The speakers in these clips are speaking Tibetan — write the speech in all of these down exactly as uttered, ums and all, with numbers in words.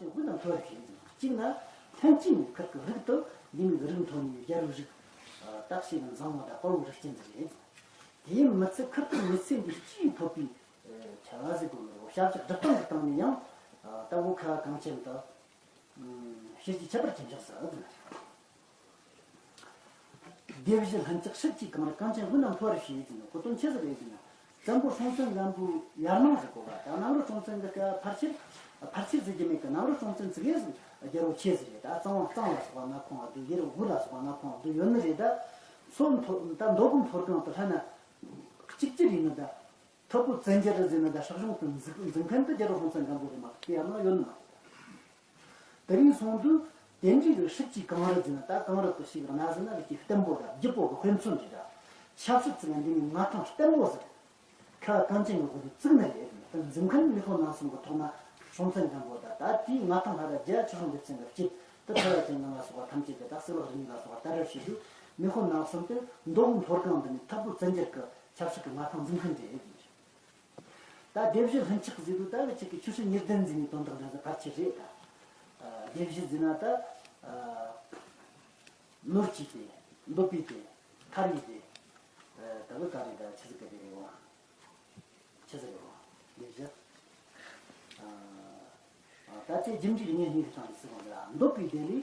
དབུ་རྣམས་མཐོ་བར་བྱེད། གཅིག་ན་ལྷན་སྐྱེས་ནས་ཁུར་གི་རིགས་དུ་འདི་མིག་རིགས་མཐོ་ནས་རྒྱལ་པོའི་རིགས། ད་ཞེ་གི་མཛངས་མོ་དང་དཔའ་བོའི་རིགས་ཅན་ཟིག་རེད། དེའི་མི་ཚད་ཁུར་གི་མི་ཚེ་འདི་སྤྱིའི་ཕོད་པའི་བྱ་བ་ཟིག་གོ་མི་རུང་། ཞབས་ཕྱི་སྒྲུབ་སྟངས་ཀྱི་སྟེང་ནས་ཡང་ད་བོད་ཁ་བ་གངས་ཅན་དུ་ཤེས་ཀྱི་ཁྱད་པར་ཅན་ཆགས་སོ། སྡེ་བཞི་ལྷུན་ལྕགས་སྲིད་ཀྱི་གངས་རི། གངས་ཅན་དབུ་རྣམས་མཐོ་བར་བྱེད་ཟེར་ནས་གོ་དོན་ཆི་ཟིག་རེད་ཟེར་ན། བཙན་པོ་སྲོང་བཙན་སྒམ་པོའི་ཡར་ནང་ཟིག་གོ་བ་དང་། གནམ་རི་སྲོང་བཙན་གྱི་སྐབས་ཕལ་ཆེར་ཕལ་ཆེར་ཟེར་རྒྱུ་མེད་ཀི། གནམ་རི་སྲོང་བཙན་ཙིག་གེ་ཟིག་རྒྱལ་པོ་ཆེ་ཟིག་རེད། ད་གཙང་བ་གཙང་ལ་སོགས་པ་མངའ་ཁོངས་ལ་སྡོད། ཡུལ་དབུ་ལ་སོགས་པ་མངའ་ཁོངས་ལ་སྡོད་ཡོད་ནི་རེད། ད་མཚོ་མཐོ་ད་མདོ་དབུས་མཐོ་སྒང་དུ་ལྷན་ན་གཅིག་གྱུར་ཡིན་ནི། ད་མཐུ་པོ་བཙན་རྒྱལ་རི་ཟེར་ནི་ད་སྲིད་གཞུང་དུ་འཛུགས་འཛུགས་མཁན་དུ་རྒྱལ་པོ་སྲོང་བཙན་སྒམ་པོ་རེད་མ་གཏོགས་དེ་ཡར་ནང་ཡོད་ནི་མ་རེད། དེ་རིང་སོང་དུས་དེ་འདྲའི་གི་སྲིད་ཀྱི་གངས་རི་ཟེར་ན། ད་གངས་རི་དུ་ཞིག་གནའ་ཟེར་ན་གི་ཅིག་བརྟན་པོ་དང་བརྒྱུད་པོ་གི་དཔེ་མཚོན་རེད། ད་ཆབ་སྲིད་ཙམ་འདི་ནི་མངའ་ཐང་བརྟན་པོ་ཟིག་ཁ་བ་གངས་ཅན་གྱི་སྒོ་ནས་བཙུགས་ནི་རེད། ད་འཛིན་མཁན་མི་ཕམ་རྣམ་གསུམ་གྱི་ཐོག་མ་སྲོང་བཙན་སྒམ་པོ་དང་། ད་དེའི་མངའ་ཐང་ལྷ་རབས་བརྒྱད་ཆོས་སྲུང་ལེ་ཚན་གྱི་དཀྱིལ་དུ་ཐར་པ་ཅན་ལྔ་ལ་སོགས་པ་ཐམས་ཅད་ཀྱི་ད་གཙུག་ལག་རིམ་གཉིས་ལ་སོགས་པ་དར་རབས་བྱེད་དུས། མི་ཕམ་རྣམ་གསུམ་དེ་མདོ་དབུས་མཐོ་སྒང་འདི་ནས་མཐུ་པོ་བཙན་རྒྱལ་གྱི་ཆབ་སྲིད་ཀྱི་མངའ་ཐང་འཛིན་མཁན་རེད། ད་སྡེ་བཞི་ལྷུན་ལྕགས་ཟེར་དུས་ད་གི་ཅིག་གི་ཆོས་སྲིད་གཉིས་ལྡན་ཟེར་ནས་དོན་དག་འདྲ་ཟིག་ཕལ་ཆེར་རེད། ད་སྡེ་བཞི་ཟེར་ན་ད་ནོར་གྱི་སྡེ། འདོད་པའི་སྡེ། ཐར་བའི་སྡེ། ད་གི་ག་རེ་ད་ཆི་ཟིག་གི་སྡེ་རེད་བ། ཆི་ཟིག་རེད་བ། སྡེ་བཞི། ད་ལྟའི་རྒྱུ་འབྲས་གཉིས་གཉིས་ཀྱི་སྟེང་ནས་ཟེར་གོ་ནི་ར། འདོད་པའི་སྡེ་ལས།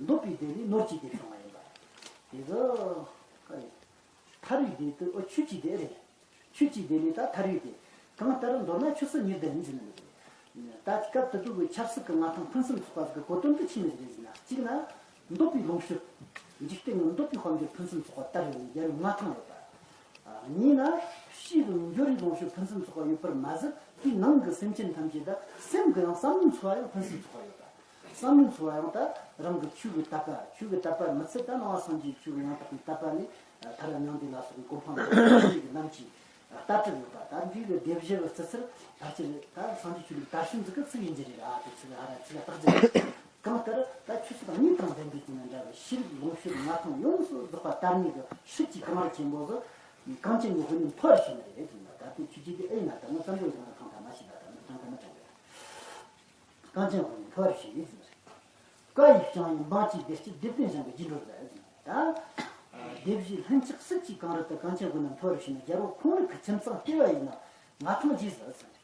འདོད་པའི་སྡེ་ལས་ནོར་གྱི་སྡེ་བྱུང་བ་ཡིན་པ། དེ་ཚོ་ག་རེ། ཐར་བའི་སྡེ་དེ་ཨོ་ཆོས་ཀྱི་སྡེ་རེད། ཆོས་ཀྱི་སྡེ་ལས་ད་ཐར་བའི་སྡེ། གང་ལྟར་མདོར་ན་ཆོས་སྲིད་གཉིས་ལྡན་ཟེར་ནི་རེད། ད་སྐབས་དེ་དུས་ཀྱི་ཆབ་སྲིད་ཀྱི་མངའ་ཐང་ཕུན་སུམ་ཚོགས་པ་ཟིག་གི་གོ་དོན་དེ་ཆི་མོ་ཟིག་རེད་ཟེར་ན། གཅིག་ན་འདོད་པའི་ལོངས་སྤྱོད། འཇིག་རྟེན་གྱི་འདོད་པའི་དཔལ་འབྱོར་ཕུན་སུམ་ཚོགས་པ་དར་ཡོད་ནས་རྒྱལ་པོའི་མངའ་ཐང་ཡོད་པ། གཉིས་ན་ཕྱིའི་གི་འབྱོར་བའི་ལོངས་སྤྱོད་ཕུན་སུམ་ཚོགས་པ་ཡོད་པར་མ་ཟད། དེའི་ནང་གི་སེམས་ཅན་ཐམས་ཅད་ད་སེམས་ཀྱི་ཡང་བསམ་བློའི་འཚོ་བ་ཡང་ཕུན་སུམ་ཚོགས་པ་ཡོད་པ། བསམ་བློའི་འཚོ་བ་ཡང་ད་རང་གི་ཆོས་ཀྱི་དད་པ། ཆོས་ཀྱི་དད་པ་མི་ཚད་ད་སྣང་བ་སངས་རྒྱས་ཆོས་ཀྱི་ཡང་དག་པའི་དད་པ་ལས། ཐར་པ་མྱང་འདས་ལ་སོགས་པའི་གོ་འཕང་ལ་སོགས་པའི་རྣམ་ཅན་ལྟ་གྲུབ་ཡོད་པ། ད་འདི་གི་སྡེ་བཞི་གི་བརྩི་ཚུལ་ཕལ་ཆེར་ད་སངས་རྒྱས་ཆོས་ལུགས་དར་ཞིང་འཛིན་གྱི་ཚིག་ཡིན་གྱི་རེད། ཨ་དེ་ཚིག་ཧ་ར་ཚིག་ལ་བརྟག་རྒྱུ་རེད། གང་ལྟར་ད་ཆོས་སྲིད་གཉིས་དང་ལྡན་པའི་དེ་ན་འདྲ་བའི་ཤེས་རིག་ལོངས་སྤྱོད་མངའ་ཐང་ཡོངས་སུ་རྫོགས་པ་དར་ནུས་ཀྱི་སྲིད་ཀྱི་གངས་རི་ཆེན་པོ་ཟིག་གངས་ཅན་གྱི་དབུ་རྣམས་མཐོ་བར་བྱེད་ནི་རེད་ཟེར་ན། ད་དེ་ཆོས་ཀྱི་སྡེ་ཨེ་ཡིན་ན། ད་ང་བཙན་པོའི་གི་མངའ་ཐང་ད་མ་ཤེས་ད། ད་ནི་དྲང་ག་མི་དྲང་གི་རེད། གངས་ཅན་དབུ་རྣམས་མཐོ་བར་བྱེད་ཟེར་ནི་རེད། བཀའ་ཡིས་བསྐྱངས་ཡུལ་འབངས་ཀྱི་བདེ་སྐྱིད། སྡེ་བདུན་ཞིང་གི་རྒྱས་འགྲོ་མཛད་ཟེར་ནི་རེད། ད་སྡེ་བཞི་ལྷུན་ལྕགས་སྲིད་ཀྱི་གངས་རི་དེ་གངས་ཅན་དབུ་རྣམས་མཐོ་བར་བྱེད་ནི་རྒྱལ་པོ་ཁོང་རང་གི་ཁྱིམ་ཚང་ལྟེ་བ་ཡིན་ན་མངའ་ཐང་རྒྱས་ཟེར་ཟེར་ནི་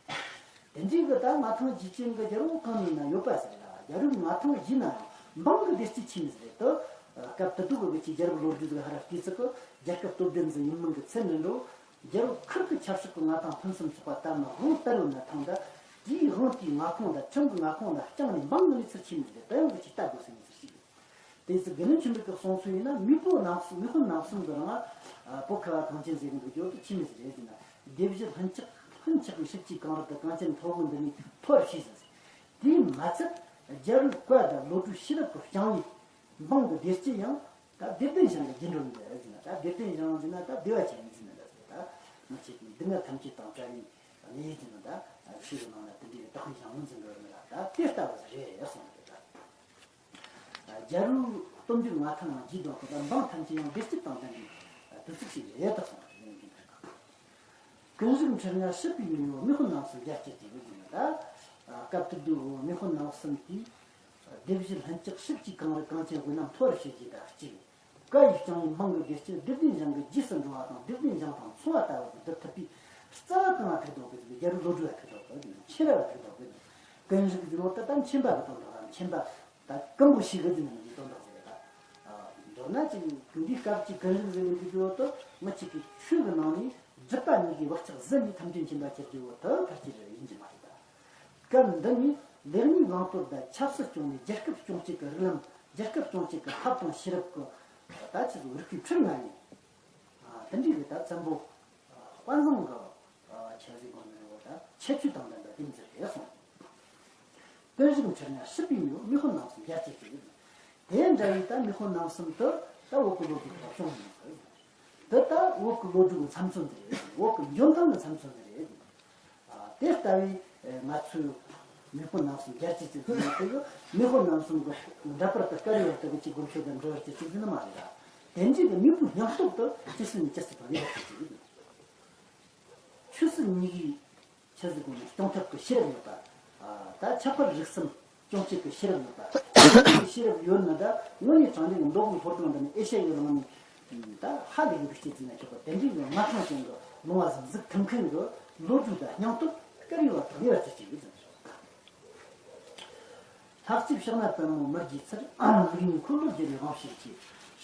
རེད། དེ་འདྲའི་གི་ད་མངའ་ཐང་རྒྱས་ཅན་གི་རྒྱལ་པོ་གང་ནས་ན་ཡོད་པ་ཟེར་ལ། རྒྱལ་པོའི་མངའ་ཐང་རྒྱས་ན་ཡང་འབངས་གི་བདེ་སྐྱིད་ཆི་མོ་ཟིག་རེད་དོ། སྐབས་དེ་དུས་གི་གི་ཅིག་རྒྱལ་པོ་ལོ་རྒྱུས་ཟིག་ཧ་ར་བལྟས་ཚེ་གི་རྒྱལ་ཁབ་སྟོབས་ལྡན་ཟིག་ཡིན་མིན་གི་མཚན་ནི་འགྲོ། རྒྱལ་པོ་ཁུར་གི་ཆབ་སྲིད་གི་མངའ་ཐང་ཕུན་སུམ་ཚོགས་པ་དར་ན་དབང་དར་ཡོད་ན་ཐང་། ད་དེའི་དབང་དེའི་མངའ་ཁོངས་དང་ཁྲིམས་གི་མངའ་ཁོངས་ལ་བསྐྱངས་ནས་འབངས་གི་གནས་ཚུལ་ཆི་མོ་ཟིག་རེད། ད་ཡང་གི་ཅིག་ལྟ་དགོས་ཟེར་ནས་ཟེར་ཞིག་དེ་ཚོ་དགེ་འདུན་ཆོས་འཕེལ་གྱི་གསུང་ཚུལ་ཡིན་ན། མི་ཕམ་རྣམ་གསུམ། མི་ཕམ་རྣམ་གསུམ་གྱི་རིང་ལ་བོད་ཁ་བ་གངས་ཅན་ཟེར་གི་འདུག་རྒྱུ་དེ་ཆི་མོ་ཟིག་རེད་ཟེར་ན། སྡེ་བཞི་ལྷུན་ལྕགས་ལྷུན་ཆགས་པའི་སྲིད་ཀྱི་གངས་རི་དེ་གངས་ཅན་མཐོ་པོ་འདི་ནས་མཐོ་བར་བྱས་ཟེར། དེས་མ་ཚད་རྒྱལ་པོའི་བཀའ་དང་བློ་གྲོས་ཤེས་རབ་ཀྱིས་བསྐྱངས་པའི་འབངས་ཀྱི་བདེ་སྐྱིད་ཡང་ད་སྡེ་བདུན་ཞིང་གི་རྒྱས་འགྲོ་ནི་རེད་ཟེར་ན། ད་སྡེ་བདུན་ཞིང་ཟེར་ན་ད་སྡེ་བ་ཆེན་ཟེར་ན་འདྲ་ཟེར། ད་མི་ཕྱེད་ཀྱི་སྡུག་བསྔལ་ཐམས་ཅད་དང་བྲལ་བའི་གནས་ཡུལ་ཟེར་ན། ད་ཆོས་ཀྱི་ནང་ན་དེ་འདྲའི་བདག་པོའི་ཞིང་ངོ་འཛིན་གི་ཡོད་ནི་ལ། ད་དེ་ལྟ་བུ་རེད་གསུངས་ཏེ། ད་རྒྱལ་པོའི་སྟོབས་འབྱོར་མངའ་ཐང་ཡང་རྒྱས་འགྲོ་གི། ད་འབངས་ཐམས་ཅད་ཡང་བདེ་སྐྱིད་དང་ལྡན་པའི་དུས་ཚིགས་ཤིག་རེད་ད་གསུངས་ཏེ། ཀུན་རིག་ཁྲི་ལྔ་སྲིད་པའི་མེས་པོ། མི་ཕམ་རྣམ་གསུམ་རྒྱལ་གྱི་སྐྱེས་བུ་ཟེར་ན། ད་སྐབས་དེ་དུས་མི་ཕམ་རྣམ་གསུམ་དེས་སྡེ་བཞི་ལྷུན་ལྕགས་སྲིད་ཀྱི་གངས་རི་གངས་ཅན་དབུ་རྣམས་མཐོ་བར་བྱེད་རྒྱུ་དང་གཅིག་བཀའ་ཡིས་བསྐྱངས་ཡུལ་འབངས་ཀྱི་བདེ་སྐྱིད། སྡེ་བདུན་ཞིང་གི་རྗེས་སུ་འགྲོ་བ་དང་། སྡེ་བདུན་ཞིང་དང་མཚུངས་པ་ལྟ་བུ་དེ་སྒྲུབ་ཐུབ་པའི་རྩ་བ་གང་ལ་ཐུག་འདུག་གི། རྒྱལ་པོའི་བློ་གྲོས་ལ་ཐུག་འདུག་གི། མཁྱེན་རབ་ལ་ཐུག་འདུག་གི། ཀུན་རིག་གི་ལོ་ད་ལྟ་མཁྱེན་པ་གི་དོན་དག་ལ། མཁྱེན་པ་ད་ཀུན་པོ་ཞིག་གི་འདི་ནང་གི་དོན་དག་ཟེར་ད། མདོར་ན་ཅིག་གི་འདི་སྐབས་ཀྱི་ཀུན་རིག་ཟེར་བའི་འདི་ཚོ་ད་མི་གཅིག་གི་ཆོས་ཀྱི་ནང་ནས་སྒྲུབ་པ་གཉིས་ཀྱི་བག་ཆགས་ཟིན་ནས་ཐམས་ཅད་མཁྱེན་པ་ཁྱེར་རྒྱུ་བོ་ད་ཕལ་ཆེར་ཡིན་གྱི་མ་རེད་ད། སྐབས་འདི་ནས་ལེགས་ཉེས་བླང་དོར་དང་ཆབ་སྲིད་སྐྱོང་ནས་རྒྱལ་ཁབ་སྐྱོང་བྱེད་ཀྱི་རིགས་ལམ། རྒྱལ་ཁབ་སྐྱོང་བྱེད་ཀྱི་ཐབས་དང་ཤེས་རབ་ཀྱི་ད་ཆི་ཟིག་རིག་པའི་ཁྲིར་ངང་ནས། དེ་འདྲའི་གི་ད་བཙན་པོ་དཔའ་བཟང་གི་ཆ་ཟིག་གོ་ནས་འོ་ད་ཁྱད་ཆོས་དང་ལྡན་པ་དེ་མཛད་རེད་གསུངས། ཀུན་རིག་ཁྲི་ལྔ་སྲིད་པའི་མེས་པོ། མི་ཕམ་རྣམ་གསུམ་རྒྱལ་གྱི་སྐྱེས་བུ། དེ་འདྲ་བའི་ད་མི་ཕམ་རྣམ་གསུམ་དེ་ད་བོད་ཀྱི་ལོ་རྒྱུས་ཐོག་བྱུང་ཡོད་ཟེར། འདི་ད་བོད་ཀྱི་ལོ་རྒྱུས་ཀྱི་མཚམས་མཚོན་དེ་རེད། བོད་ཀྱི་འཇོན་ཐང་གི་མཚམས་མཚོན་དེ་རེད། ཨ། དེ་ལྟ་བུའི་ང་ཚོའི་མི་ཕམ་རྣམ་གསུམ་རྒྱལ་གྱི་སྐྱེས་བུ་ཟེར་ན། དེ་གི་མི་ཕམ་རྣམ་གསུམ་གི་འདྲ་པར་དུ་དཀར་ཡོལ་དུ་གི་ཅིག་དགོན་ཤོག་དང་འབྲེལ་བར་གྱི་ཅིག་ཟེར་ནི་མ་རེད་ལ། དེ་འདྲའི་གི་མི་ཕམ་སྙིང་སྟོབས་དེ་ཇི་སྲིད་ནས་ཇི་སྲིད་དུ་གནས་པར་གྱུར་ཅིག་ཆོས་སྲིད་གཉིས་ཀྱི་ཆི་ཟིག་གོ་ནས་སྐྱོང་ཐབས་ཀྱི་ཤེས་རབ་ཡོད་པ། ཨ། ད་ཁྱད་པར་རིགས་གསུམ་སྐྱོང་བྱེད་ཀྱི་ཤེས་རབ་ཡོད་པ། ཤེས་རབ་ཡོད་ན་ད་དངོས་གནས་དྲང་གནས་ཀྱི་མདོ་དབུས་མཐོ་སྒང་འདི་ནས་ཨེ་ཤ་ཡའི་གླིང་ནས་ད་ཧ་ལས་པའི་རིག་བྱེད་ཟེར་ན་ཆོག་པ་དེ་འདྲའི་གི་མངའ་ཐང་ཅན་གྱི་ལུང་བ་ཟིག་འཛུགས་ཐུབ་མཁན་གྱི་བློ་གྲོས་དང་སྙིང་སྟོབས་ག་རེ་ཡོད་པ་དག་ཡོད་པ་ཅིག་ཡོད་ཟེར། ལྷག་བཅས་ཕྱག་ན་པདྨོ་མི་བརྗེད་ཚུལ། ལུགས་གཉིས་འཁོར་ལོ་བསྒྱུར་བའི་དབང་ཕྱུག་ཆེ།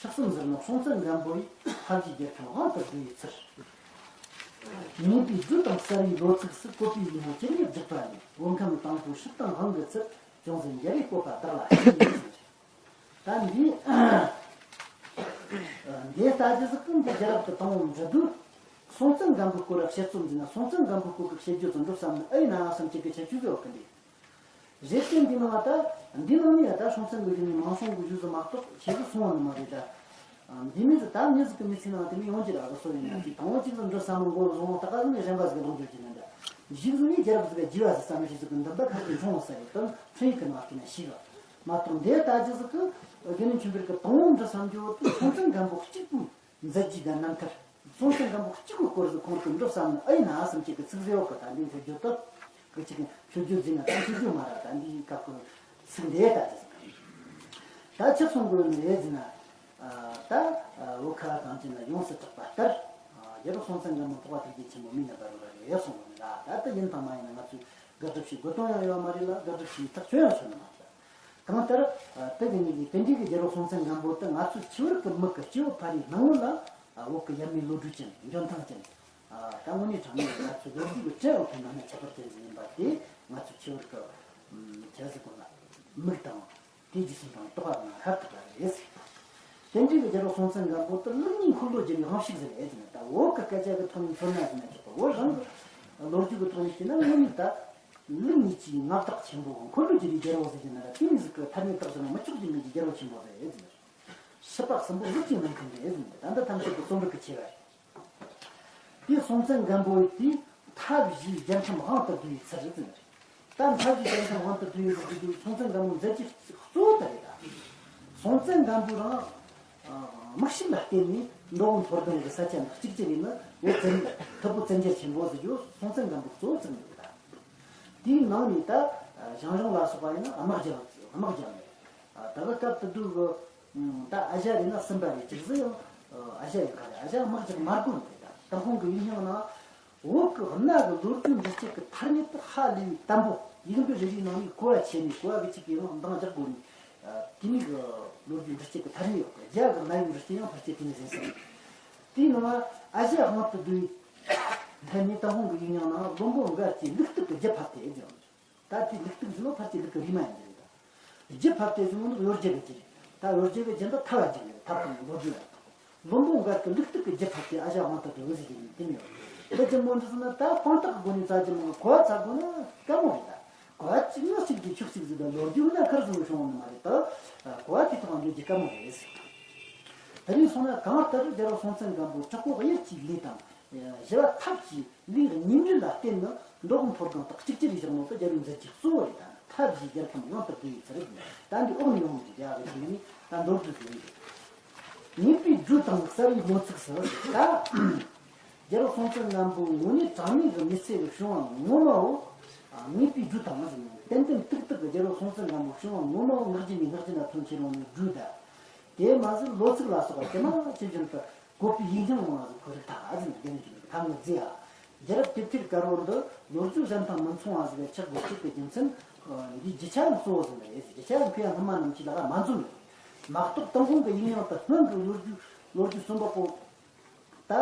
ཕྱག་གསུམ་ཟུར་ནོར་སྲོང་བཙན་སྒམ་པོ་ཡི། ཐབས་ཀྱིས་རྒྱལ་ཁམས་དབང་དུ་བསྡུ་བའི་ཚུལ། ངེས་པའི་སྒྲོས་དང་གསལ་བའི་ལོ་ཚིགས་སུ། བཀོད་པའི་ཡིག་ནོར་ཇི་སྙེད་བསྒྲིགས་པ་ལས། བོད་ཁམས་དང་པོའི་སྲིད་དང་དབང་གི་ཚུལ། ཅུང་ཟད་འགལ་བའི་བཀོད་པ་བདག་ལ་སྐྱེས་ཡིན་ཟེར། ད་འདི་འདི་ལྟ་ཅི་ཟིག་གི་འདི་རྒྱལ་རབས་ཀྱི་དང་པོ་འབྲི་དུས། སྲོང་བཙན་སྒམ་པོའི་སྐོར་ར་བཤད་རྩོམ་འདི་ན་སྲོང་བཙན་སྒམ་པོའི་སྐོར་གྱི་བཤད་རྒྱུ་ཚོ་འགྲོ་བསམ་ན་ཨེ་ན་བསམ་གྱི་གི་ཁྱད་ཆོས་ཟེར་བ་གི་འདི། རེད་དེ་འདི་ནང་ད་འདི་ནང་ནས་ད་སྲོང་བཙན་གྱི་ཡུལ་ནས་མང་སྲོང་གི་ཡུལ་ཟིག་མ་གཏོགས་ཆེ་ཟིག་སོང་བ་ནི་མ་རེད་ད། འདི་མི་ཟིག་ད་མི་ཟིག་གི་མི་ཚེ་ནང་དེ་མི་ཡོང་གི་ར་གི་སོ་ཡིན་ན་ཅིག་དང་པོ་གཅིག་ཟིག་འགྲོ་བསམ་མི་མགོ་བཟུང་ད་ག་ཟིག་ནས་གཞན་པ་ཟིག་གི་ལོངས་སྤྱོད་ཀྱི་ནི་འདྲ། གཞུག་ཟིག་ནས་རྒྱལ་རབས་ཟིག་ག་རྒྱས་པ་ཟིག་བསམ་མི་ཞིག་ཟིག་གི་འདུན་པ་ཁ་ཅིག་འཁྲུངས་ས་རེད་དོན་འཕྲིན་ཡིག་གི་ནང་བལྟས་ན་ཤེས་གི། མ་གཏོགས་འདི་ལྟ་ཅི་ཟིག་གི་དགེ་འདུན་ཆོས་འཕེལ་གི་དང་པོ་འདྲི་བསམ་རྒྱུ་བོ་དེ་སྲོང་བཙན་སྒམ་པོ་གཅིག་པུའི་མཛད་རྗེས་དང་རྣམ་ཐར། སྲོང་བཙན་སྒམ་པོ་གཅིག་པུའི་སྐོར་ཟིག་ཁོང་གིས་འདྲི་བསམ་ན་ཨེ་ན་བསམ་གྱི་གི་ཚིག་ཟེར་བ་གི་ད་འདི་འཁྱོལ་རྒྱུ་དེ་གི་ཅིག་འཁྱོལ་རྒྱུ་ཟིན་ན་ད་འཁྱོལ་རྒྱུ་མ་ར་ད་འདིའི་སྐབས་ཀྱི་ཚིག་འདི་ལྟ་ཅི་ཟིག་ད་ཆགས་སོང་དགོས་ནི་རེད་ཟེར་ན། ད་བོད་ཁ་བ་གངས་ཅན་ལ་ཡོངས་སུ་གྲགས་པ་ལྟར། རྒྱལ་པོ་སྲོང་བཙན་སྒམ་པོ་འཕགས་པ་ཐུགས་རྗེ་ཆེན་པོ་མིའི་རྣམ་པར་རོལ་པ་རེད་གསུངས་པ་ནི་ལ་ད་ལྟ་ཡིན་དང་མ་ཡིན་ན་ང་ཚོས་དགག་སྒྲུབ་བྱེད་དགོས་དོན་ཡང་ཡོད་མ་རེད་ལ་དགག་སྒྲུབ་བྱེད་ཐག་ཆོད་ཡང་ཆོད་ནི་མ་རེད། གང་ལྟར་དེ་གི་ནི་དེ་འདྲའི་གི་རྒྱལ་པོ་སྲོང་བཙན་སྒམ་པོ་དེ་ང་ཚོའི་ཆེ་བར་གི་མི་གི་སྐྱེ་བོ་ཕལ་བའི་སྣང་ངོ་ལ་བོད་གི་ཡབ་མེས་ལོ་རྒྱུས་ཅན་འཇོན་ཐང་ཅན། ད་དངོས་གནས་དྲང་གནས་ང་ཚོའི་ལོ་རྒྱུས་ཀྱི་བྲན་འོག་གི་ནང་ན་ཁྱད་པར་ཅན་ཟིག་ཡིན་པ་དེ་ང་ཚོའི་ཆེ་བར་གི་ཁྱད་ཟིག་གོ་ལ་མིག་དང་། དེ་རྗེས་སུ་འབྲང་རྟོགས་པ་ང་ཧར་ཐུབ་པ་རེད། དེ་འདྲའི་གི་རྒྱལ་པོ་སྲོང་བཙན་སྒམ་པོ་དེ་ལུགས་གཉིས་འཁོར་ལོ་བསྒྱུར་བའི་དབང་ཕྱུག་ཟེར་ཨེ་ཟེར་ན་ད་བོད་གི་སྐད་ཆ་གི་ཐོག་ནས་མཚོན་ན་ཟེར་ན་ཆོག་པ་བོད་རང་གི་ལོ་རྒྱུས་གི་ཐོག་ནས་བཤད་ན་དངོས་གནས་ད་ལུགས་གཉིས་ཀྱི་མངའ་བདག་ཆེན་པོ་འཁོར་ལོ་བསྒྱུར་བའི་རྒྱལ་པོ་ཟེར་གྱི་ན་ད་དེ་མི་ཟིག་གི་ཐ་སྙད་བཏགས་ཟེར་ན་མི་ཆོག་རྒྱུ་མེད་ཀྱི་རྒྱལ་པོ་ཆེན་པོ་རེད་ཨེ་ཟེར་ན། སྲིད་པ་གསུམ་པོ་ལུགས་ཀྱི་སྨན་ཁང་རེད་ཨེ་ཟེར་ན་ད་ལྟ་ཐམས་ཅད་ཀྱི་རྩོམ་རིག་གི་ཆེ་བ་རེད། དེ་སྲོང་བཙན་སྒམ་པོ་ཡི་དེ་ཐབས་བཞིས་རྒྱལ་ཁམས་དབང་དུ་བསྡུ་བའི་ཚུལ་རེད་ཟེར། ད་ཐབས་བཞིས་རྒྱལ་ཁམས་དབང་དུ་བསྡུ་བའི་ལུགས་དེ་སྲོང་བཙན་སྒམ་པོ་མཛད་རྗེས་གཙོ་བོ་དེ་རེད་ད། སྲོང་བཙན་སྒམ་པོ་རང་དམག་ཞབས་ལ་བརྟེན་ནས་མདོ་དབུས་མཐོ་སྒང་གི་ས་ཆ་འདི་གཅིག་གྱུར་ཡིན་ན་བོད་བཙན་ཐུ་བོད་བཙན་རྒྱལ་ཆེན་པོ་ཟེར་རྒྱུ་སྲོང་བཙན་སྒམ་པོ་གཙོ་བོ་བཙུགས་ཡོད་ད། དེའི་ནང་ནས་ད་ཞང་ཞུང་ལ་སོགས་པ་ཡིན་ན་དམག་རྒྱག་དམག་རྒྱག་ནས་ད་གི་སྐབས་དེ་དུས་གི་ད་ཨ་ཞ་རེད་ན་སུམ་པ་རེད་ཅིག་ཟེར་ཡང་ཨ་ཞ་ཡིན་ག་རེད་ཨ་ཞ་དམག་རྒྱག་མ་དགོས་ནི་རེད་ད་ད་ཁོང་གི་ཡིག་རྙིང་ནང་བོད་ཀྱི་གནའ་གི་ལོ་རྒྱུས་འབྲི་སྤྱད་ཀྱི་ཐ་སྙད་དུ་ཧ་ལས་པའི་དམ་པོ་ཡིག་འབྲུ་རེ་རེའི་ནང་ནས་གོ་བ་ཆེ་ནས་གོ་བ་གི་གཅིག་གི་ཡང་འདང་རྒྱག་དགོས་ནས་དེ་ནས་གི་ལོ་རྒྱུས་འབྲི་སྤྱད་ཀྱི་ཐ་སྙད་ཡོད་གི་རྒྱ་གི་གནའ་ཡིག་འབྲི་སྤྱད་ཡང་ཕལ་ཆེར་དེ་ནས་ཟིན་སོང་། དེའི་ནང་ཨ་ཞ་དབང་དུ་བསྡུ་བའི་ཐ་སྙད་ཏུན་ཧོང་གི་ཡིག་རྙིང་ནང་བློན་པོ་མགར་གྱི་ལུག་སྟག་གི་རྒྱུད་ཕབ་སྟེ་ཨེ་ཟེར། ད་དེ་ལུག་སྟག་ཟེར་ནོ་ཕལ་ཆེར་ལུག་གི་རུས་མ་ཡིན་གྱི་རེད་ད། རྒྱུད་ཕབ་སྟེ་ཟེར་ནོ་ནི་གཡོ་སྒྱུ་གི་རྒྱུད་རེད། ད་གཡོ་སྒྱུ་གི་རྒྱུད་འདི་ཐབས་ལ་རྒྱུད་རེད་ཐབས་དང་ལོ་རྒྱུས་རེད། བློན་པོ་མགར་གྱི་ལུག་སྟག་གི་རྒྱུད་ཕབ་སྟེ་ཨ་ཞ་དབང་དུ་བསྡུ་བ་ཟེར་གྱི་ཡིན་དེ་མི་ཡོད། ད་ཅི་མོ་འདི་ཟེར་ན་ད་དཔང་རྟགས་ཀྱི་སྒོ་ནས་བཙལ་རྒྱུ་མང་གོ་བ་བཙལ་དགོས་ན་དཀའ་མོ་རེད་ད། གོ་བ་གཅིག་ན་གཅིག་གི་ཆོས་གཅིག་ཟིག་དང་ལོ་རྒྱུས་ན་ཁར་སོང་བྱུང་བ་ནི་མ་རེད་ད། གོ་བ་དེ་ཐོག་འགྲོ་རྒྱུ་དཀའ་མོ་རེད། དེ་རིང་སོང་ན་གང་ལྟར་རྒྱལ་པོ་སྲོང་བཙན་སྒམ་པོ་དྲག་པོ་གཡུལ་གྱི་ལས་དང་། ཞི་བ་ཐབས་ཀྱི་ལས་གཉིས་འབྲེལ་ལ་བརྟེན་ནས་མདོ་དབུས་མཐོ་སྒང་དག་གཅིག་གྱུར་བཞག་ནོ་དེ་རྒྱལ་པོའི་མཛད་རྗེས་གཙོ་བོ་རེད་ད། ཐབས་ཀྱིས་རྒྱལ་ཁམས་དབང་དུ་བསྡུ་བའི་ཚུལ་རེད། ད་འདི་འོག་ནས་ཡོང་གི་རྒྱ་གི་ཞིག་ནི་ད་མདོར་བསྡུས་སུ་ཡིན། ངེས་པའི་སྒྲོས་དང་གསལ་བའི་ལོ་ཚིགས་སུ་ད། རྒྱལ་པོ་སྲོང་བཙན་སྒམ་པོ་དངོས་གནས་དྲང་གནས་ཀྱི་མི་ཚེ་གི་བྱུང་བ་ངོ་མ་བོ། ངེས་པའི་སྒྲོས་དང་ཟེར་ནས་ཏན་ཏན་ཏིག་ཏིག་གི་རྒྱལ་པོ་སྲོང་བཙན་སྒམ་པོ་བྱུང་བ་ངོ་མ་བོ་ངག་རྒྱུན་ནས་ངག་རྒྱུན་ལ་ཐོན་ཁྱེར་ཡོང་ནས་སྒྲོས་ད། དེ་མ་ཟད་ལོ་ཚིགས་ལ་སོགས་པ་ཇི་མ་ཇི་བཞིན་དུ་བཀོད་པའི་ཡིག་རྙིང་མང་བ་ཟིག་ཁོ་རིག་ཐག་ཨ་ཟིན་རྒྱན་གྱི་ཐ་སྙད་རྫས་ཨ། རྒྱལ་རབས་དེབ་ཐེར་དཀར་པོ་འདི་ལོ་རྒྱུས་གཞན་དང་མི་མཚུངས་པ་ཟིག་ཆགས་དགོས་ཆེད་དུ་རྒྱུ་མཚན་འདིའི་རྒྱུ་ཆ་ཡང་གཙོ་བོ་ཟིན་པ་རེད། རྒྱུ་ཆ་ཡང་ཁོ་ཡང་སྔོན་མ་རྣམས་ཀྱི་ལག་མ་འཛོམས་ཡོད། མ་གཏོགས་ཏུན་ཧོང་གི་ཡིག་རྙིང་དུ་སྔོན་གྱི་ལོ་རྒྱུས་ལོ་རྒྱུས་གསུམ་པ་པོ། ད།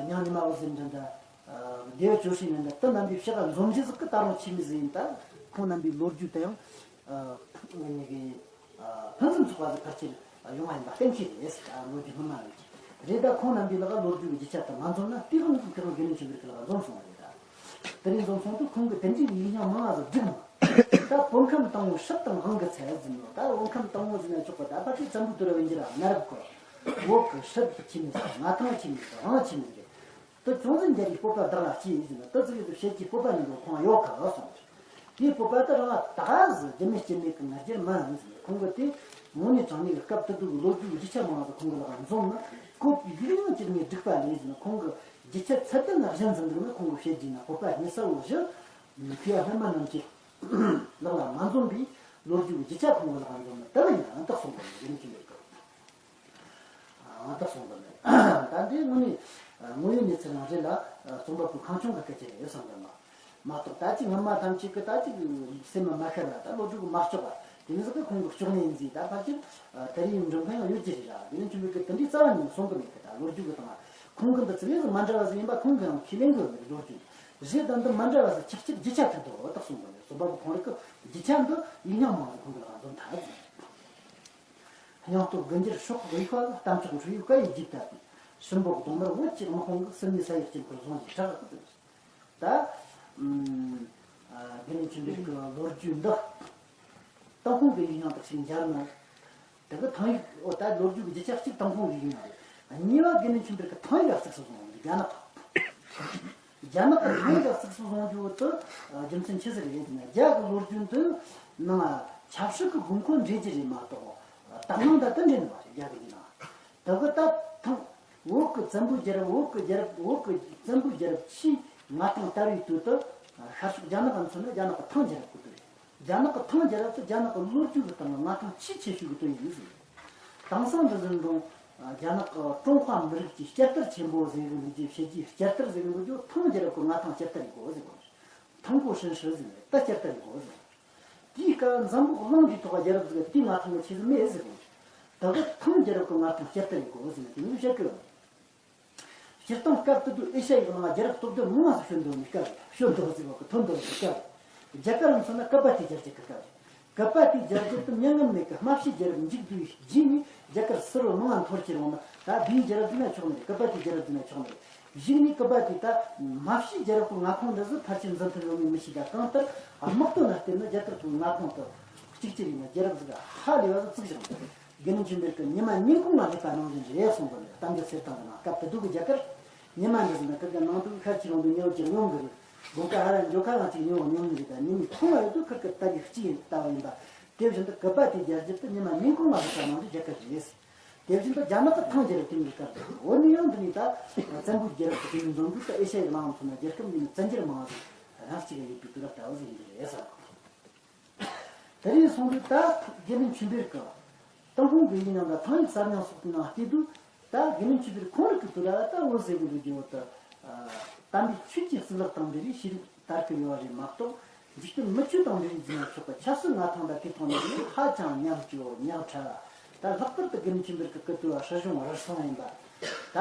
ཉང་ཉི་མ་འོད་ཟེར་འདྲ་འདྲ། སྡེ་བ་ཇོ་ཧྲི་འདྲ་འདྲ་དེ་རྣམ་པའི་ཕྱི་ཁ་འཛོམས་གཞི་ཟིག་གི་ད་རུང་ཆི་མི་ཟིག་ཡིན་ད། ཁོང་རྣམ་པའི་ལོ་རྒྱུས་དེ་ཡང་། ངེད་ཀྱི། ཕུན་སུམ་ཚོགས་པ་ཟིག་ཕལ་ཆེར་ཡོང་བ་ཡིན་པ་གཏན་འཁེལ་རེད་ཟེར། ལོ་རྒྱུས་སྔོན་མ་རེད། རེད་ད་ཁོང་རྣམ་པའི་ལག་ལོ་རྒྱུས་ཀྱི་རྒྱུ་ཆ་དེ་མ་འཛོམས་ན་དེ་རུང་དེ་རུང་དགེ་འདུན་ཆོས་འཕེལ་གྱི་ལག་འཛོམས་སོང་བ་རེད་ད། དེ་རིང་འཛོམས་སོང་དུས་ཁོང་གི་དེ་འདྲའི་ཡིག་རྙིང་མང་བ་ཟིག་བསྒྲིགས་མོད། ད་བོད་ཁམས་དང་པོའི་སྲིད་དང་དབང་གི་ཚུལ་ཟེར་ནོ་ད་བོད་ཁམས་དང་པོ་ཟེར་ན་ཆོག་པ་ད་ཕལ་ཆེར་བཙན་པོའི་དུས་རབས་ཡིན་གྱི་ར། གནའ་རབས་ཁོ། བོད་ཀྱི་སྲིད་ཆི་མོ་ཟིག་མངའ་ཐང་ཆི་མོ་ཟིག་དབང་ཆི་མོ་ཟིག་རེད། དེ་ཅུང་ཟད་འགལ་བའི་སྤོབས་པ་བདག་ལ་སྐྱེས་ཡིན་ཟེར་ན་དེ་ཚོ་ཡོད་དུ་བཤད་ཀྱི་སྤོབས་པ་ནི་འགྲོ་ཁོང་ཡོད་ག་གསུངས། དེའི་སྤོབས་པ་དེ་རང་ད་ག་ཟིག་རྒྱུ་མེད་རྐྱེན་མེད་ཀྱི་ང་རྒྱལ་མ་ཡིན་ཟེར་ནས་ཁོང་གི་དེ་དངོས་གནས་དྲང་གནས་ཀྱི་སྐབས་དེ་དུས་ཀྱི་ལོ་རྒྱུས་ཀྱི་རྒྱུ་ཆ་མང་བ་ཟིག་ཁོང་གི་ལག་འཛོམས་ན་བཀོད་པའི་ཡིག་རྙིང་ཅིག་ནས་བསྒྲིགས་པ་ལས་ཟེར་ན་ཁོང་གི་རྒྱུ་ཆ་ཚད་ལྡན་ལ་གཞི་འཛིན་འདུག་ན་ཁོང་གི་བཤད་རྒྱུ་ན་སྤོབས་པ་སྙི་ས་བོ་བཞི། ཁོས་སྔོན་མ་རྣམས་ཀྱི་ ལག་ལ་མ་འཛོམས་པའི་ལོ་རྒྱུས་ཀྱི་རྒྱུ་ཆ་ཁོང་གི་ལག་ལ་འཛོམས་ན་དེ་ལ་ཡིན་ན་ཨང་རྟགས་སོང་གི་རེད། ཡིན་གྱི་མེད་གི། ཨང་རྟགས་སོང་གི་མེད། ད་འདི་དངོས་གནས་དངོས་ཡོད་གནས་ཚུལ་རང་རེད་ལ། རྩོམ་པ་པོ་ཁང་ཆུང་གི་སྐད་ཆ་རེད་བསམ་གི་མ། མ་གཏོགས་ད་ཅིག་སྔོན་མ་ཐམས་ཅད་ཀྱི་ད་ཅིག་སེམས་མ་མ་ཤར་ལ་ད་ལོ་རྒྱུས་ཀྱི་མ་ལྕོགས་པ་དེ་མི་ཟིག་གི་ཁོང་གི་ལྕོགས་ནས་འཛིན། ད་ཕལ་ཆེར་དེ་རིང་འགྲོ་མཁན་ཡང་ཡོད་ཀྱི་རེད་ར། དེ་ནས་ཁྱིམ་པའི་གི་དེ་འདྲའི་རྩ་བ་ནས་གསུང་གི་མེད་གི། ད་ལོ་རྒྱུས་ཀྱི་སྟེང་ཁོང་གི་འདི་ཚིག་ལས་སུ་མ་འདྲ་བ་ཟིག་ཡིན་པ་ཁོང་གི་ཡང་ཁས་ལེན་གི་ཡོད་མེད་ལོ་རྒྱུས་རེད། ད་འདི་མ་འདྲ་བ་ཟིག་ཆགས་ཆགས་རྒྱུ་ཆ་ཐུག་ཏུ་འོ་ད་གསུང་གི་མེད། རྩོམ་པ་པོ་ཁོང་རང་གི་རྒྱུ་ཆ་འདི་ཡིག་རྙིང་མང་ཟིག་ཁོང་གི་ལག་འཛོམས་ཐལ་ཟིག། སྙིང་སྟོབས་དགུ་འགྱུར་སྲོག་གི་དབྱུག་པ་ལ། གཏམ་ཚོགས་འཕྲུལ་ཡིག་བཀའ་ཡི་རྒྱུད་དར་ཏེ། སྲིན་པོ་གདོང་དམར་བོད་ཀྱི་དམག་དཔུང་གིས། ཟིལ་མའི་ས་ཡི་སྐྱིན་ཁུར་ཟུང་གིས་བྲག་ཏུ། ད། ཨ། དགེ་འདུན་ཆོས་འཕེལ་གྱི་ལོ་རྒྱུས་འདི། ཏུན་ཧོང་གི་ཡིག་རྙིང་དག་ཞིག་མཇལ་ན། དེ་གི་ཐང་ཡིག་འོ་ད་ལོ་རྒྱུས་ཀྱི་རྒྱུ་ཆ་གཅིག་ཏུན་ཧོང་གི་ཡིག་རྙིང་རེད། གཉིས་པ་དགེ་འདུན་ཆོས་འཕེལ་གྱི་ཐང་ཡིག་ལ་གཙིགས་སུ་བཟུང་བ་རེད། རྒྱ་ནག་གི། རྒྱ་ནག་གི་ཐང་ཡིག་ལ་གཙིགས་སུ་བཟུང་རྒྱུ་དེ་རྒྱུ་མཚན་ཆི་ཟིག་རེད་ཟེར་ན། རྒྱ་གི་ལོ་རྒྱུས་འདི་ནང་ཆབ་སྲིད་ཀྱི་དགོས་མཁོ་འདྲེན་རྒྱུ་རེད་མ་གཏོགས། དག་སྣང་དང་དེ་འདྲ་ནི་མ་རེད། རྒྱ་གི་ཡིན་ན། དེ་གི་ད་ཐང་། བོད་ཀྱི་བཙན་པོའི་རྒྱལ་རབས། བོད་ཀྱི་རྒྱལ་རབས། བོད་ཀྱི་བཙན་པོའི་རྒྱལ་རབས་ཆེས་མངའ་ཐང་དར་བའི་དུས་དེ། ཤར་ཕྱོགས་རྒྱ་ནག་ག་མཚོན་ན་རྒྱ་ནག་གི་ཐང་རྒྱལ་རབས་ཀྱི་དུས་རེད། རྒྱ་ནག་གི་ཐང་རྒྱལ་རབས་དེ་རྒྱ་ནག་གི་ལོ་རྒྱུས་ཀྱི་སྟེང་ལ་མངའ་ཐང་ཆེས་ཆེ་ཤོས་ཀྱི་དུས་ཡིན་ཟེར། དེང་སང་འདི་བཞིན་དུ་རྒྱ་ནག་གི་ཀྲུང་ཧྭ་མི་རིགས་ཀྱི་བསྐྱར་དར་ཆེན་པོ་ཟེར་གི་འདུག་རྒྱུ། བྱས་རྗེས་བསྐྱར་དར་ཟེར་གི་འདུག་རྒྱུ། ཐང་རྒྱལ་རབས་ཀྱི་མངའ་ཐང་བསྐྱར་དར་ཡེད་དགོས་ཟེར་གོ། ཐང་གོ་ཧྲིན་ཧྲི་ཟེར་ནས་ད་བསྐྱར་དར་ཡེད་དགོས་ཟེར། དེའི་སྐབས་འཛམ་བུ་གླིང་འདིའི་ཐོག་རྒྱལ་རབས་ཟིག་དེའི་མངའ་ཐང་གི་ཆེ་ཟིག་མེད་ཟེར་གོ། ད་གི་ཐང་རྒྱལ་རབས་ཀྱི་མངའ་ཐང་བསྐྱར་དར་ཡེད་དགོས་ཟེར་ནས་དེ་མོ་བཤད་གི་ཡོད། སྤྱིར་བཏང་སྐབས་དེ་དུས་ཨེ་ཤ་ཡའི་ནང་རྒྱལ་རབས་སྟོབས་ལྡན་མང་ང་ཟིག་བྱོན་འདུག་ནི་སྐབས་རེད། བྱོན་འདུག་ཟེར་བ་གི་ཐོན་འདུག་ཟེར་སྐབས་རེད། རྒྱ་གར་ལ་མཚོན་ན་ཀ་པ་ཏི་རྒྱལ་རྒྱུད་ཀྱི་སྐབས་རེད། ཀ་པ་ཏི་རྒྱལ་རྒྱུད་དུ་མྱ་ངམ་མེད་ཀྱི་རྨ་བྱའི་རྒྱལ་རབས་མཇུག་བསྡུས་རྗེས་ནས་རྒྱ་གར་ཕྱི་རོལ་མང་ང་འཐོར་ཁྱེར་འོང་ན། ད་བོད་རྒྱལ་རབས་ཟེར་ན་ཆོག་ནི་རེད། ཀ་པ་ཏི་རྒྱལ་རབས་ཟེར་ན་ཆོག་ནི་རེད། གཞུག་ནས་ཀ་པ་ཏི་ད་རྨ་བྱའི་རྒྱལ་རབས་ཀྱི་མངའ་ཁོངས་འདི་ཚོ་ཕལ་ཆེར་འཛིན་ཐུབ་ཡོད་མེད་མི་ཤེས། ད་གང་ལྟར་དམག་དོན་ལ་བརྟེན་ནས་རྒྱ་གར་གྱི་མངའ་ཁོངས་དེ་གཅིག་གྱུར་ཡིན་ན་རྒྱལ་རབས་ཟིག་ཧ་ལས་པ་ཟིག་བཙུགས་བཞག་འདུག་དགེ་འདུན་ཆོས་འཕེལ་གྱིས་ཉི་མ་ཉིན་གུང་ང་སླེབས་པ་ནང་བཞིན་རེད་གསུངས་པ་ནས། གཏམ་རྒྱུད་གསེར་ཐང་གི་ནང་སྐབས་དེ་དུས་ཀྱི་རྒྱ་གར་ཉི་མ་འདི་ཟིན་ན་ཁིར་གི་ནང་དུ་ཤར་ཕྱོགས་ལུང་དུ་ཉལ་གྱི་སྙོམས་གི་རེད། དགོང་ཁ་ཧ་ར་འགྱོ་ཁ་ལ་ཅིག་ཉལ་སྙོམས་ནི་རེད། ད་ཉི་མའི་ཐུང་བ་ཡོད་དུས་ཁིར་གི་ལྟ་གི་ལྕི་ཡིན་ལྟ་བ་ཡིན་པ། དེ་བཞིན་དུ་ཀ་པ་ཏི་རྒྱལ་རྒྱུད་དུ་ཉི་མ་ཉིན་གུང་ང་སླེབས་པ་ནང་བཞིན་རྒྱ་གར་རེད། དེ་བཞིན་དུ་རྒྱ་ནག་གི་ཐང་རྒྱལ་རབས་དེ་མོ་གི་སྐབས་དེ། འོ་ནི་ཡང་འདི་ནི་ད་བཙན་པོའི་རྒྱལ་རབས་ཀྱི་དུས་འཛོམས་དུས་ད་ཨེ་ཤ་ཡའི་ནང་མཚོན་ན་རྒྱལ་ཁབ་འདི་ནི་བཙན་རྒྱལ་མང་ཟིག་རང་གཅིག་ཡོད་པའི་དུས་རབས་ལྟ་བུ་ཟིག་ཡིན་གྱི་རེད་ཟེར། དེ་རིང་སོང་དུས་ད་དགེ་འདུན་ཆོས་འཕེལ་གྱི་ཏུན་ཧོང་གི་ཡིག་རྙིང་དང་ཐང་ཡིག་གསར་རྙིང་སོགས་ཀྱི་ནང་བལྟས་དུས། ད་དགེ་འདུན་ཆོས་འཕེལ་ཁོང་རང་གི་དུས་ལ་ད་འོད་ཟེར་གི་འདུག་རྒྱུ་བོ་དེ། དམ་པའི་ཆོས་ཀྱི་གཙུག་ལག་དང་འབྲེལ་བའི་ཤེས་རིག་དར་གི་ཡོད་རེད་མ་གཏོགས། འཇིག་རྟེན་མི་ཆོས་དང་འབྲེལ་བའི་ཟེར་ན་ཆོག་གི། ཆབ་སྲིད་མངའ་ཐང་དང་དེ་ཐོག་ནས་ནི་ཧ་ཅང་ཉག་ཅིག་ཉག་ཕྲ། ད་ལྷག་པར་དུ་དགེ་འདུན་ཆོས་འཕེལ་གྱི་སྐུ་དུས་ལ་སྲིད་གཞུང་རུལ་སུངས་ཡིན་པ། ད་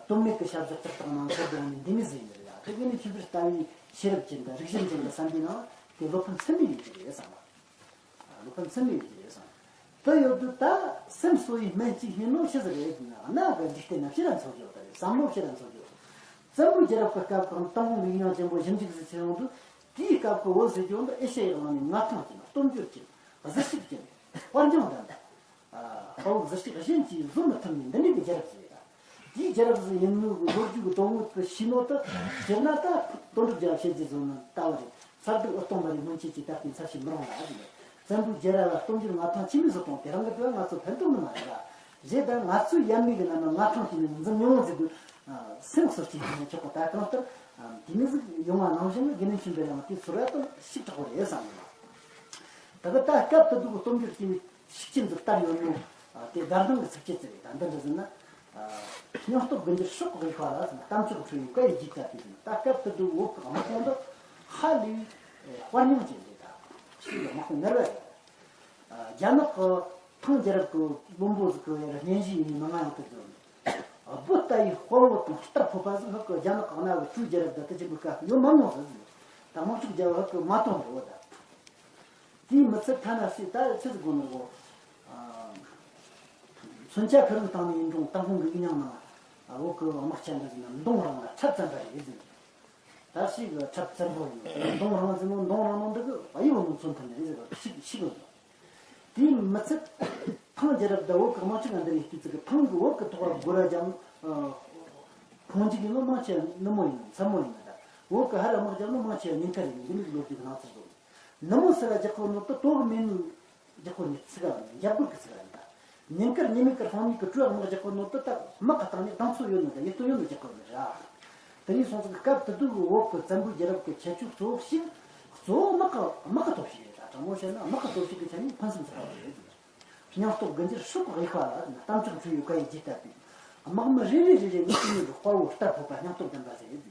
དོན་མེད་ཀྱི་ཞབས་ཞུ་ལྕགས་ཐག་ནང་ཁུར་བསྡད་ནས་འདི་མོ་ཟིག་ཡིན་རེད་ཡ། དེ་དགེ་འདུན་ཆོས་འཕེལ་ལྟ་བུའི་ཤེས་རབ་ཅན་དང་རིག་གཞུང་ཅན་གྱི་བསམ་པའི་ནང་དེ་བློ་ཕམ་ཚད་མེད་ཡོད་ཀྱི་རེད་བསམ་པ། བློ་ཕམ་ཚད་མེད་ཡོད་ཀྱི་རེད་བསམ། དེ་ཡོད་དུས་ད་སེམས་གསོ་བའི་སྨན་གཅིག་སྨིན་ནོ་ཆི་ཟིག་རེད་ཟེར་ན། གནའ་གི་འཇིག་རྟེན་ན་ཕྱིར་ར་འཚོ་རྒྱུ་དེ་རེད། བསམ་བློ་ཕྱིར་ར་འཚོ་རྒྱུ། བཙན་པོའི་རྒྱལ་རབས་ཀྱི་སྐབས་དང་ཏུན་ཧོང་གི་ཡིག་རྙིང་ཆེན་པོ་ཞིབ་འཇུག་ཟིག་བྱེད་ཡོང་དུས། དེའི་སྐབས་ཀྱི་བོད་ཟེར་རྒྱུ་འདི་ཨེ་ཤ་ཡའི་གླིང་ནས་མངའ་ཐང་ཅན། སྟོབས་འབྱོར་ཅན། གཟི་བརྗིད་ཅན། དཔལ་འབྱོར་ལྡན་པ། དཔའ་བོ་གཟི་བརྗིད་གཞན་གྱིས་བཟོ་མི་ཐུབ་ནི་འདི་འདྲའི་གི་རྒྱལ་རབས་ཟིག་རེད། དེའི་རྒྱལ་རབས་ཟིག་ཡིན་ནོ་གི་ལོ་རྒྱུས་ཀྱི་དོན་དངོས་དེ་ཤེས་ནོ་དེ། སྤྱིར་ན་ད་དོན་གྲུབ་རྒྱལ་བ་བཤད་རྒྱུ་བཟོ་ན་ལྟ་བུ་རེད། མཚར་སྡུག་འུ་སྟོང་མ་རེད། སྔོན་ཆད་ཀྱི་ད་ལྟའི་མཚར་ཞིག་མི་རུང་ལ་ཟེར། བཙན་པོའི་རྒྱལ་རབས་ལ་སྟོབས་འབྱོར་མངའ་ཐང་ཆི་མོ་ཟིག་གཏོང་། དེ་རིང་གི་དུས་ང་ཚོ་ཕན་ཐོགས་ནི་མ་རེད་ལ། རེད། ད་ང་ཚོའི་ཡབ་མེས་ཀྱི་ནང་ན་མངའ་ཐང་ཅིག་ནས་འཛིན་མྱོང་ཟེར་དུས། སེམས་གསོ་སྐྱེས་ནས་ཆོག་གི། ད་གང་ལྟར་དེ་མོ་ཟིག་ཡོང་བ་ནང་བཞིན་དགེ་འདུན་ཆོས་འཕེལ་ཡང་དེ་ཚོར་བ་དང་ཞིབ་ཕྲ་བོ་རེད་བསམ་གི། ད་གི་ད་སྐབས་དེ་དུས་ཀྱི་སྟོབས་འབྱོར་སྐྱེས་ནས། ཤུགས་རྐྱེན་འཛུགས་ལྟར་ཡོད་ནོ། དེ་དགའ་སྣང་གི་ཚིགས་བཅད་ཅིག་རེད། ད་འདི་འདྲ་ཟེར་ན། སྙིང་སྟོབས་དགུ་འགྱུར་སྲོག་གི་དབྱུག་པ་ལ་ཟེར་ན། གཏམ་ཚོགས་འཕྲུལ་ཡིག་བཀའ་ཡི་རྒྱུད་དར་ཏེ་ཟེར་ན། ད་སྐབས་དེ་དུས་བོད་ཀྱི་དམག་དཔུང་འདི་ཧ་ལས་པའི་དཔའ་རྙིང་ཅན་རེད། ད་ཕྱིའི་དམག་དཔུང་ངར་བ་རེད། རྒྱ་ནག་གི་ཐང་རྒྱལ་རབས་ཀྱི་བློན་པོ་ཟིག་གི་ཡར་སྙན་ཞུ་ཡིན་ནི་མི་ང་ཡང་དེ་ཟེར་ནས། བུ་ལྟ་བུའི་དཔའ་བོ་དང་རྟ་ཕོད་པ་ཟིག་ཧ་གི་རྒྱ་ནག་གི་གནའ་བོའི་སྤྲུལ་རྒྱལ་རབས་དང་དེ་ཅན་པོའི་སྐབས་ཡོད་མ་མྱོང་ཟེར་ཟེར། ད་དམག་འཁྲུག་རྒྱག་པ་ཧ་གི་མ་མཐོང་འདུག་བ་ད། དེའི་མི་ཚད་ཐ་ན་སྲིད་ད་ཆི་ཟིག་དགོས་ནོ་གོ། མཚོན་ཆ་ཁུར་བའི་སྟེང་ནས་ཡིན་རུང་ཏུན་ཧོང་གི་ཡིག་རྙིང་ནང་བོད་ཀྱི་དམག་ཆ་འདི་ཟིན་ན་མདུང་རིང་ལ་ཁྲབ་བཙན་པ་རེད་ཟེར། ད་སྲིད་གི་ཁྲབ་བཙན་པོ་ཡིན་ནོ། མདུང་རིང་ཟེར་ནོ། མདུང་རིང་ནོ་འདི་གི་གཡོ་ནོ་མཚོན་ཐུབ་ནི་རེད་ཟེར་བ་ཞིག་ཞིག་ཡོད་ནོ། དེའི་མི་ཚད་ཐང་རྒྱལ་རབས་ད་བོད་ཀྱི་དམག་འཁྲུག་ག་འདི་རེད་དུས་ཚིག་གི་ཐང་གི་བོད་ཀྱི་ཐོག་ལ་སྒོ་ར་རྒྱབ། ཁོང་ཅིག་ཡིན་ནོ་མང་ཆེ་ནུབ་མོ་ཡིན་ནོ། མཚམས་མོ་ཡིན་ནོ། ད་བོད་ཀྱི་ཧ་ར་དམག་རྒྱབ་ནོ་མང་ཆེ་ཉིན་དཀར་ཡིན་ནོ། འདི་མིག་ལོ་རྒྱུས་ཀྱི་སྣང་ཚུལ་བཟོ། ནུབ་མོ་ཟེར་ར་རྒྱག་གོ་ནོ་ད་དོ་གི་མེད་ནོ། རྒྱག་གོ་ནི་ཚིག་ག་འཇབ་རྒོལ་གི་ཚིག་ག་ཡིན་ད། ཉིན་དཀར་ཉི་མའི་དཀར་ཧྥང་མི་གི་སྤྲུལ་དམག་རྒྱག་གོ་ནོ་ད་ད་དམག་གི་སྟེང་ནས་གདེང་ཚོད་ཡོད་ནོ་ད་ཡིད་རྟོན་ཡོད་ནོ་རྒྱག་གོ་ནི་ར། དེ་ནས་སོང་ཙང་སྐབས་དེ་དུས་ཀྱི་བོད་ཀྱི་བཙན་པོའི་རྒྱལ་རབས་ཀྱི་ཁྱད་ཆོས་གཙོ་བོ་ཞིག་ གཙོ་བོ་དམག་གི་དམག་གི་སྟོབས་ཤུགས་རེད། ད་དྲང་མོ་བཤད་ན་དམག་གི་སྟོབས་ཤུགས་ཀྱི་ཆ་ནས་ཕུན་སུམ་ཚོགས་པ་རེད། སྙིང་སྟོབས་དགུ་འགྱུར་སྲོག་གི་དབྱེ་བ་ལ་གཏམ་ཕྱོགས་འཕྲུལ་བའི་བཀའ་ཡི་རྒྱས་བཏབ་པས། དམག་མི་རེ་རེ་རེ་རེ་མི་གཅིག་ཉིད་དུ་དཔའ་བོ་རྟར་ཕོད་པ་སྙིང་སྟོབས་ལྡན་པ་ཟེར་ཡོད།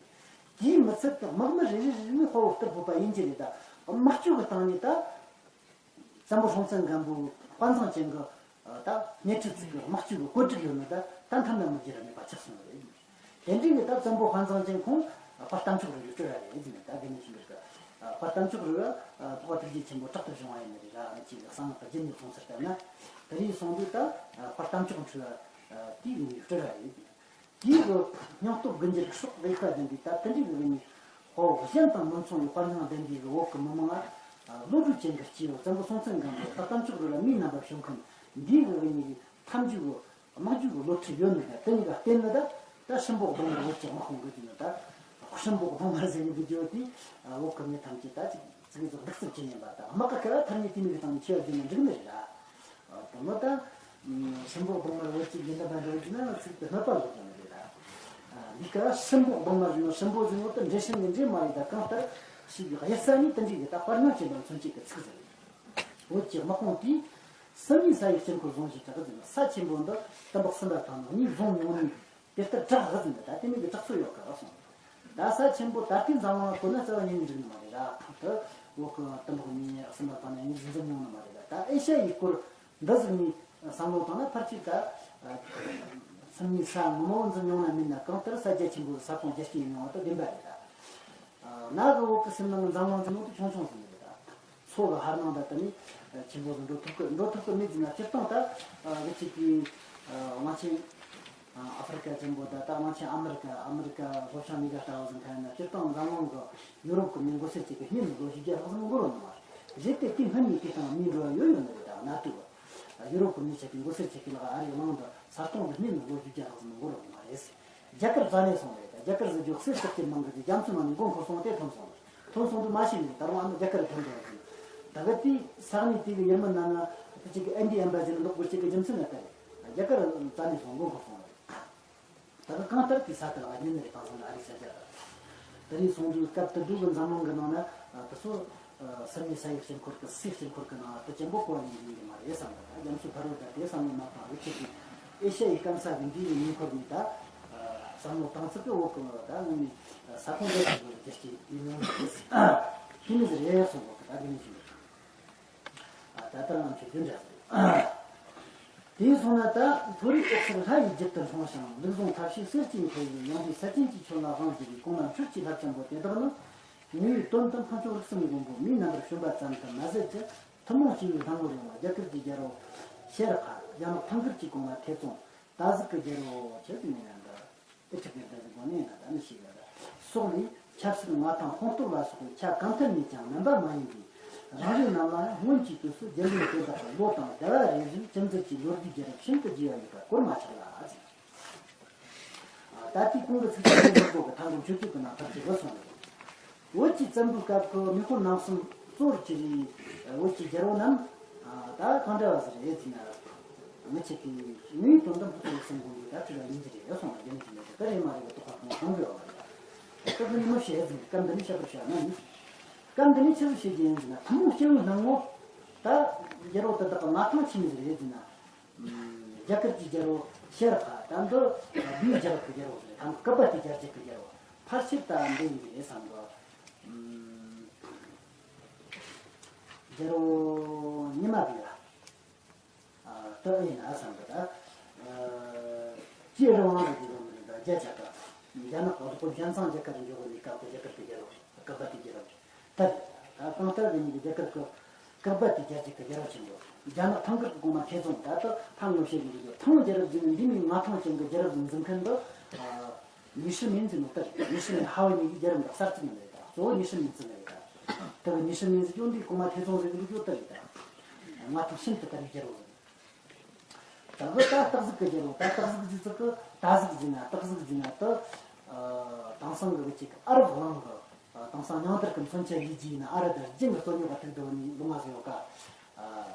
དེའི་མི་ཚད་དུ་དམག་མི་རེ་རེ་རེ་རེ་ནི་དཔའ་བོ་རྟར་ཕོད་པ་ཡིན་གྱི་རེད། ད་དམག་སྤྱོད་ཀྱི་སྟེང་ནས་ད། བཙན་པོ་སྲོང་བཙན་སྒམ་པོའི་དཔའ་མཛངས་ཅན་གྱི་ད་སྣེ་ཁྲིད་ཅིག་གི་དམག་སྤྱོད་ཀྱི་བཀོད་སྒྲིག་ཡོད་ན་ད་ད་ཐབས་ན་མི་འགྱུར་ར་མེད་པ་ཆགས་སོང་བ་རེད། དེ་འདྲའི་གི་ད་བཙན་པོ་དཔའ་མཛངས་ཅན་ཁོང་དཔའ་གཏམ་ཕྱོགས་རེ་རེ་སྤྲོད་ར་རེད་ཟེར་ནས། ད་དགེ་བསྙེན་ཆོས་འཕེལ་གྱི་དཔའ་གཏམ་ཕྱོགས་རེ་ར་འཕགས་པ་ཐུགས་རྗེ་ཆེན་པོ་དྲག་ཏུ་བྱུང་བ་ཡིན་ནི་རེད་ར། ཨ་ནི་ཅིག་གསང་སྔགས་ཀྱི་རྒྱུད་ནས་གསུངས་ཚུལ་ལྟར་ན། དེ་རིང་སོང་དུས་ད་དཔའ་གཏམ་ཕྱོགས་འཕྲུལ་བ་དེའི་ངོས་ནས་སྤྲོད་ར་རེད། དེའི་གི་སྙིང་སྟོབས་དགུ་འགྱུར་སྲོག་གི་དབྱེ་བ་ལྡན་པའི་ད་དེ་འདྲའི་གི་ངོས་ནས། དཔའ་བོ་གཞན་དང་མི་མཚུངས་པའི་དཔའ་སྙིང་ལྡན་པའི་བོད་ཀྱི་མི་དམངས་ལ། བློ་གྲོས་ཅན་གྱི་སྐྱེས་བུ་བཙན་པོ་སྲོང་བཙན་སྒམ་པོ་དཔའ་གཏམ་ཕྱོགས་རེ་ལ་མིའི་རྣམ་པར་བྱོན་མཁན་འདིའི་གི་ངོས་ནས་ཐམས་ཅད་གི་དམག་རྒྱུད་ཀྱི་བློ་ཁྲིད་ཡོད་ནི་ད་དེ་གཉིས་ཀ་བསྟེན་ནི་ད། ད་སྲིན་པོ་གདོང་དམར་བོད་ཀྱི་དམག་དཔུང་གི་དུས་ནི་ད། སྲིན་པོ་གདོང་དམར་ཟེར་གི་འདུག་རྒྱུ་དེ་བོད་ཀྱི་མི་ཐམས་ཅད་ད་ཅིག་ཚིག་ཚོ་གདུག་རྩུབ་ཅན་ཡིན་པ་དང་དམག་གི་ཁ་ལ་ཐར་ངེས་དེ་མིན་གི་སྟེང་ནས་ཆེ་བ་བརྒྱུད་ནས་འགྲིག་ནི་རེད་ལ། དེ་མོ་ད། སྲིན་པོ་གདོང་དམར་བོད་ཀྱི་དགེ་འདུན་པ་འདྲ་བོ་ཅིག་ན་ཚིག་དེ་གནོད་པ་བཟོ་གི་ནི་རེད་ལ། འདི་ག་སྲིན་པོ་གདོང་དམར་ཟེར་ནོ་སྲིན་པོ་ཟེར་ནོ་དེ་འདྲེ་སྲིན་གི་འདྲེ་མ་རེད། ད་གང་ལྟར་ཞིག་གི་དབྱེ་ས་ནི་དེ་འདྲའི་གི་ད་དཔའ་སྙིང་ཆེན་པོ་མཚོན་བྱེད་ཀྱི་ཚིག་ཟེར། བོད་ཀྱི་དམག་དཔུང་དེས་སྲིན་མོའི་ས་ཡི་དཀྱིལ་འཁོར་བཟུང་ཞིང་གྲགས་ཟེར་ནོ། ས་ཆེན་པོ་འདི་དུམ་བུ་གསུམ་པ་དང་ནི་གཉིས་བཟུང་མྱོང་ནས། དེ་ལྟར་གྲགས་ཟིན་པ་ད་དེ་མིན་གྱི་གྲགས་ཚོད་ཡོད་ག་གསུངས། ད་ས་ཆེན་པོ་ད་ལྟའི་འཛམ་གླིང་ལ་བཀོད་ན་རྩ་བ་ཉིད་ནས་འགྲིག་ནི་མ་རེད་ར། གང་ལྟར་བོད་ཀྱི་དུམ་བུ་གཉིས་གསུམ་པ་དང་ནི་གཉིས་འཛིན་མྱོང་ནི་མ་རེད་ད། ད་ཨེ་ཤ་ཡའི་སྐོར་འདི་ཟིག་ནས་བསམ་བློ་བཏང་ན་ཕལ་ཆེར་ད་སྲིན་མོའི་ས་ངོ་མ་འཛིན་མྱོང་ན་མིན་ན། གང་ལྟར་ས་རྒྱ་ཆེན་པོའི་ས་ཁོངས་རྒྱ་སྐྱེད་ཡིན་མྱོང་བ་ད་བདེན་པ་རེད་ད། ནག་གི་འོག་གི་སེམས་ནང་འཛམ་གླིང་འཛིན་མྱོང་དེ་ཆུང་ཆུང་ཟིག་རེད་ད། མཚོ་གི་ཧར་ནང་ད་ལྟ་ནས་ཆེན་པོ་ཟིག་འགྲོ་ཐུབ་གི་འགྲོ་ཐུབ་གི་མེད་ཟེར་ན། སྤྱིར་བཏང་ད་རི་ཆེ་གི་གླང་ཆེན་ཨ་ཧྥེ་རི་ཀ་ཆེན་པོ་ད་ད་གླང་ཆེན་ཨ་མི་རི་ཀ་ཨ་མི་རི་ཀ་ལྷོ་བྱང་གཉིས་ཀ་ལྟ་བུ་ཟིག་ཁ་ཡིན་ན། སྤྱིར་བཏང་འཛམ་གླིང་གི་ཡུ་རོབ་གི་མི་མགོ་སེར་ཅིག་གི་སྔོན་ནས་ལོ་བཞི་བརྒྱ་ལྷག་ཙམ་འགོར་བ་མ་རེད་དེ། དེ་སྔོན་ནས་དེ་དང་མི་འགྲོ་བ་ཡོད་ཡོད་ནི་རེད་ད། གནའ་དུས་ཡུ་རོབ་གི་མི་ཆེ་གི་མགོ་སེར་ཆེ་གི་ལག་ཨ་རིའི་གླིང་དུ་ས་སྟོང་དུ་སྔོན་ནས་ལོ་བཞི་བརྒྱ་ལྷག་ཙམ་འགོར་བ་མ་རེད། རྒྱ་གར་རྩ་ནས་སོང་རེད། རྒྱ་གར་ཟེར་རྒྱུ་གསེར་ལྕགས་ཀྱི་མིང་གི་རྒྱ་མཚོ་ནང་ནས་མགོ་འཁོར་སོང་དེ་ཐོན་སོང་། ཐོན་སོང་དུ་མ་ཤེས་ནས་ད་རུང་ཨ་ནི་རྒྱ་གར་ཐོན་འགྲོ་ཟིན། ད་ག་དེའི་ས་གནས་དེ་གི་ཡུལ་མི་རྣམས་ལ་དེ་ཅིག་གི་ཨན་ཌི་ཨེམ་བ་ཟེར་ནས་འདོགས་དགོས་ཅིག་གི་རྒྱུ་མཚན་ལ་ལྟ་རེད། རྒྱ་གར་རྩ་ནས་སོང་མགོ་འཁོར་སོང་རེད། ད་ག་གང་ལྟར་དེ་ས་དེ་ལ་ཉིན་རེ་དང་སང་ཨ་རིའི་ས་ཆ་དེ་རིང་སོང་དུས་སྐབས་དེ་དུས་གི་འཛམ་གླིང་གི་ནང་ན་དེ་ཚོ། ཨ། སྲིན་མོའི་ས་ཡི་དཀྱིལ་འཁོར་གྱི་སའི་དཀྱིལ་འཁོར་གྱི་ནང་དུ་ཅན་པོ་གོ་ནས་ཡིན་གྱི་མ་རེད་བསམ་པ་དང་། རྒྱ་མཚོ་ཕ་རོལ་ད་དེ་བསམ་བློ་མ་བཏང་། རི་ཁྱེད་ཀྱིས་ཨེ་ཤ་ཡའི་སྐམ་ས་གི་འདི་ཡི་ཉེ་འཁོར་ནས་ད་བསམ་བློ་བཏང་ཚུལ་གྱི་འོག་གི་ད་ངོས་ནས་ས་ཁོངས་འདི་ཚོ་གི་རྒྱལ་སྤྱིའི་ཡིན་ཡང་ཤི་མི་ཟེར་རེད་སོང་གོ་གི་ད་དེ་ནས་ཤི་མི། ད་ལྟ་ང་ཚོས་རྒྱུ་འདྲ་ཟེར། དེ་སོང་ན་ད་མཐོ་རིས་འོད་གསལ་ལྷ་ཡི་རྒྱུད་དུ་འཁྲུངས་ཤིང་། ལུགས་བཟང་ཐབས་ཤེས་གསེར་གྱི་འཁོར་ལོའི། ཡོན་ཏན་ས་ཆེན་གྱི་ཁྱོན་ལ་དབང་བསྒྱུར་བའི། གོང་མ་སྤྲུལ་གྱི་ལྷ་ཆེན་པོ་དེ་དག་ནི། ངེས་པའི་དོན་དུ་འཕགས་མཆོག་རིགས་གསུམ་མགོན་པོ། མིའི་རྣམ་པར་བྱོན་པ་ཙམ་དུ་མ་ཟད་ཀྱང་། ཐུན་མོང་སྐྱེ་བོའི་སྣང་ངོར་ཡོང་བ། རྒྱ་གར་གྱི་རྒྱལ་པོ་ཤེར་ཕ། རྒྱ་ནག་ཐང་གར་གྱི་གོང་མ་ཐེ་ཙོང་། ད་གཟིག་གི་རྒྱལ་པོ་ཆེ་ཟིག་ནས་ཡང་འདི་ཨེ་ཁྲི་གི་ད་གཟིག་གོ་ནས་ཡང་ད་ནི་ཤེས་ཡོད་ར། སོགས་ལས་ཆབ་སྲིད་མངའ་ཐང་ཁོངས་གཏོགས་ལ་སོགས་པའི་ཆ་གང་ཐད་ནས་ཀྱང་ངན་པ་མ་ཡིན་པའི་རང་རེ་རྣམས་ལ་སྔོན་གྱི་དུས་སུ་རྒྱུན་ལྡན་དེ་དག་གི་ལོ་དང་ཟླ་བ་རེ་བཞིན་ཅི་མཛད་ཀྱི་ལོ་རྒྱུས་རྒྱལ་རབས་ཤིན་ཏུ་རྒྱས་པ་ཡོད་པ་གོར་མ་ཆག་ལ་ཟེར། ད་ལྟའི་གོང་གི་ཚིག་ཆ་དེ་མི་གོ་གི་ཐང་གོ་མཆོད་བརྗོད་ཀྱི་ནང་ཐག་ཆོད་པ་སོང་རེད། བོད་ཀྱི་བཙན་པོའི་སྐབས་ཀྱི་མི་ཁོ་ནང་གསུམ་གཙོ་བོར་གྱུར་པའི་བོད་ཀྱི་རྒྱལ་པོ་རྣམས་ད་གང་འདྲ་བ་ཟིག་རེད་ཟེར་ན། ངེད་ཅག་གི་ངའི་དོན་དུ་འཕགས་པའི་སེམས་ཀུན་ཏུ་ད་ཁྲི་ལ་ཡིན་གྱི་རེད་སོང་ན་རྒྱུ་མཚན་མེད་དེ་རེད་མ་རེད་པ། དོགས་པ་གང་གང་གི་ཡོད་མ་རེད། ད་ཁོ་ནི་མི་བཤད་ཟིན་སྐབས་འདི་ནས་བཤད་པར་བྱ་ན་ནི། སྐབས་འདི་ནས་ཆི་ཟིག་བཤད་རྒྱུ་ཡིན་ཟེར་ན། ཐུན་མོང་སྐྱེ་བོའི་སྣང་ངོ་ད་རྒྱལ་པོ་དེ་དག་གི་མངའ་ཐང་ཆི་མོ་ཟིག་རེད་ཟེར་ན། རྒྱ་གར་གྱི་རྒྱལ་པོ་ཤེར་ཕ། ད་འདི་བིའུ་རྒྱལ་རབས་ཀྱི་རྒྱལ་པོ་ཟིག་རེད། ད་སྐུར་པ་དེ་རྒྱལ་རྒྱུད་ཀྱི་རྒྱལ་པོ་ཕལ་ཆེར་ད་འདི་ཡིན་གྱི་རེད་བསམ་གི། རྒྱལ་པོ་ཉི་མ་བི་ཝ། ཨ། ད་ཨེ་ཡིན་ན་བསམ་གི་ད། ཨ། སྐྱེས་རི་དབང་རི་གི་རི་མི་རི་ད་རྒྱ་ཆ་ག་རྒྱ་ནག་གི་བདག་པོ་གཞན་ཚང་རྒྱ་གར་འཇོག་གི་ནི་སྐབས་ཀྱི་རྒྱ་གར་གྱི་རྒྱལ་པོ་སྐུར་པ་དེ་རྒྱལ་པོ་ད་རེད། ད་གང་ལྟར་དེ་ཉིད་ཀྱི་རྒྱ་གར་གྱི་སྐུར་པ་དེ་རྒྱལ་རྒྱུད་ཀྱི་རྒྱལ་པོ་ཆེན་པོ། རྒྱ་ནག་ཐང་གར་གྱི་གོང་མ་ཐེ་ཙོང་། ད་ལྟ་ཕ་ངོ་ཤེས་ཀྱི་འདུག་ཐང་རྒྱལ་རབས་ཟེར་ནི་འདི་མིའི་མངའ་ཐང་ཅན་གྱི་རྒྱལ་རབས་འཛིན་མཁན་འདི། ཨ། ཉི་ཧྲི་མིན་ཟེར་ནོ་ལྟར། ཉི་ཧྲི་མིན་ཧ་ཝེ་ནི་གི་རྒྱལ་རབས་འདི་གསར་བཙུགས་ཡིན་ནི་རེད། ད་གཙོ་བོ་ཉི་ཧྲི་མིན་བཙུགས་ནི་རེད། ད་དེ་གི་ཉི་ཧྲི་མིན་ཟེར་རྒྱུ་འདི་གོང་མ་ཐེ་ཙོང་ཟེར་གི་འདུག་རྒྱུ་ལྟར་རེད། ད་མངའ་ཐང་ཤིན་ཏུ་དར་བའི་རྒྱལ་པོ་ཟེར། ད་གི་ད་སྟག་གཟིག་གི་རྒྱལ་པོ། ད་སྟག་གཟིག་ཟེར་ཚིག་གི་ད་གཟིག་ཟེར་ན་སྟག་གཟིག་ཟེར་ན་ད། ཨ། དེང་སང་གི་ཅིག་ཨ་རབ་གླིང་གི། ཨ། དེང་སང་ཉང་ཏར་གི་མཚོན་ཆ་ཡིད་ཀྱི་ཡིན་ན་ཨ་ར་ད་རྒྱན་གི་རྩོད་རྙོག་ག་ཐུག་འདུག་ནི་ལུང་བ་ཟེར་ཡོད་ཀ། ཨ།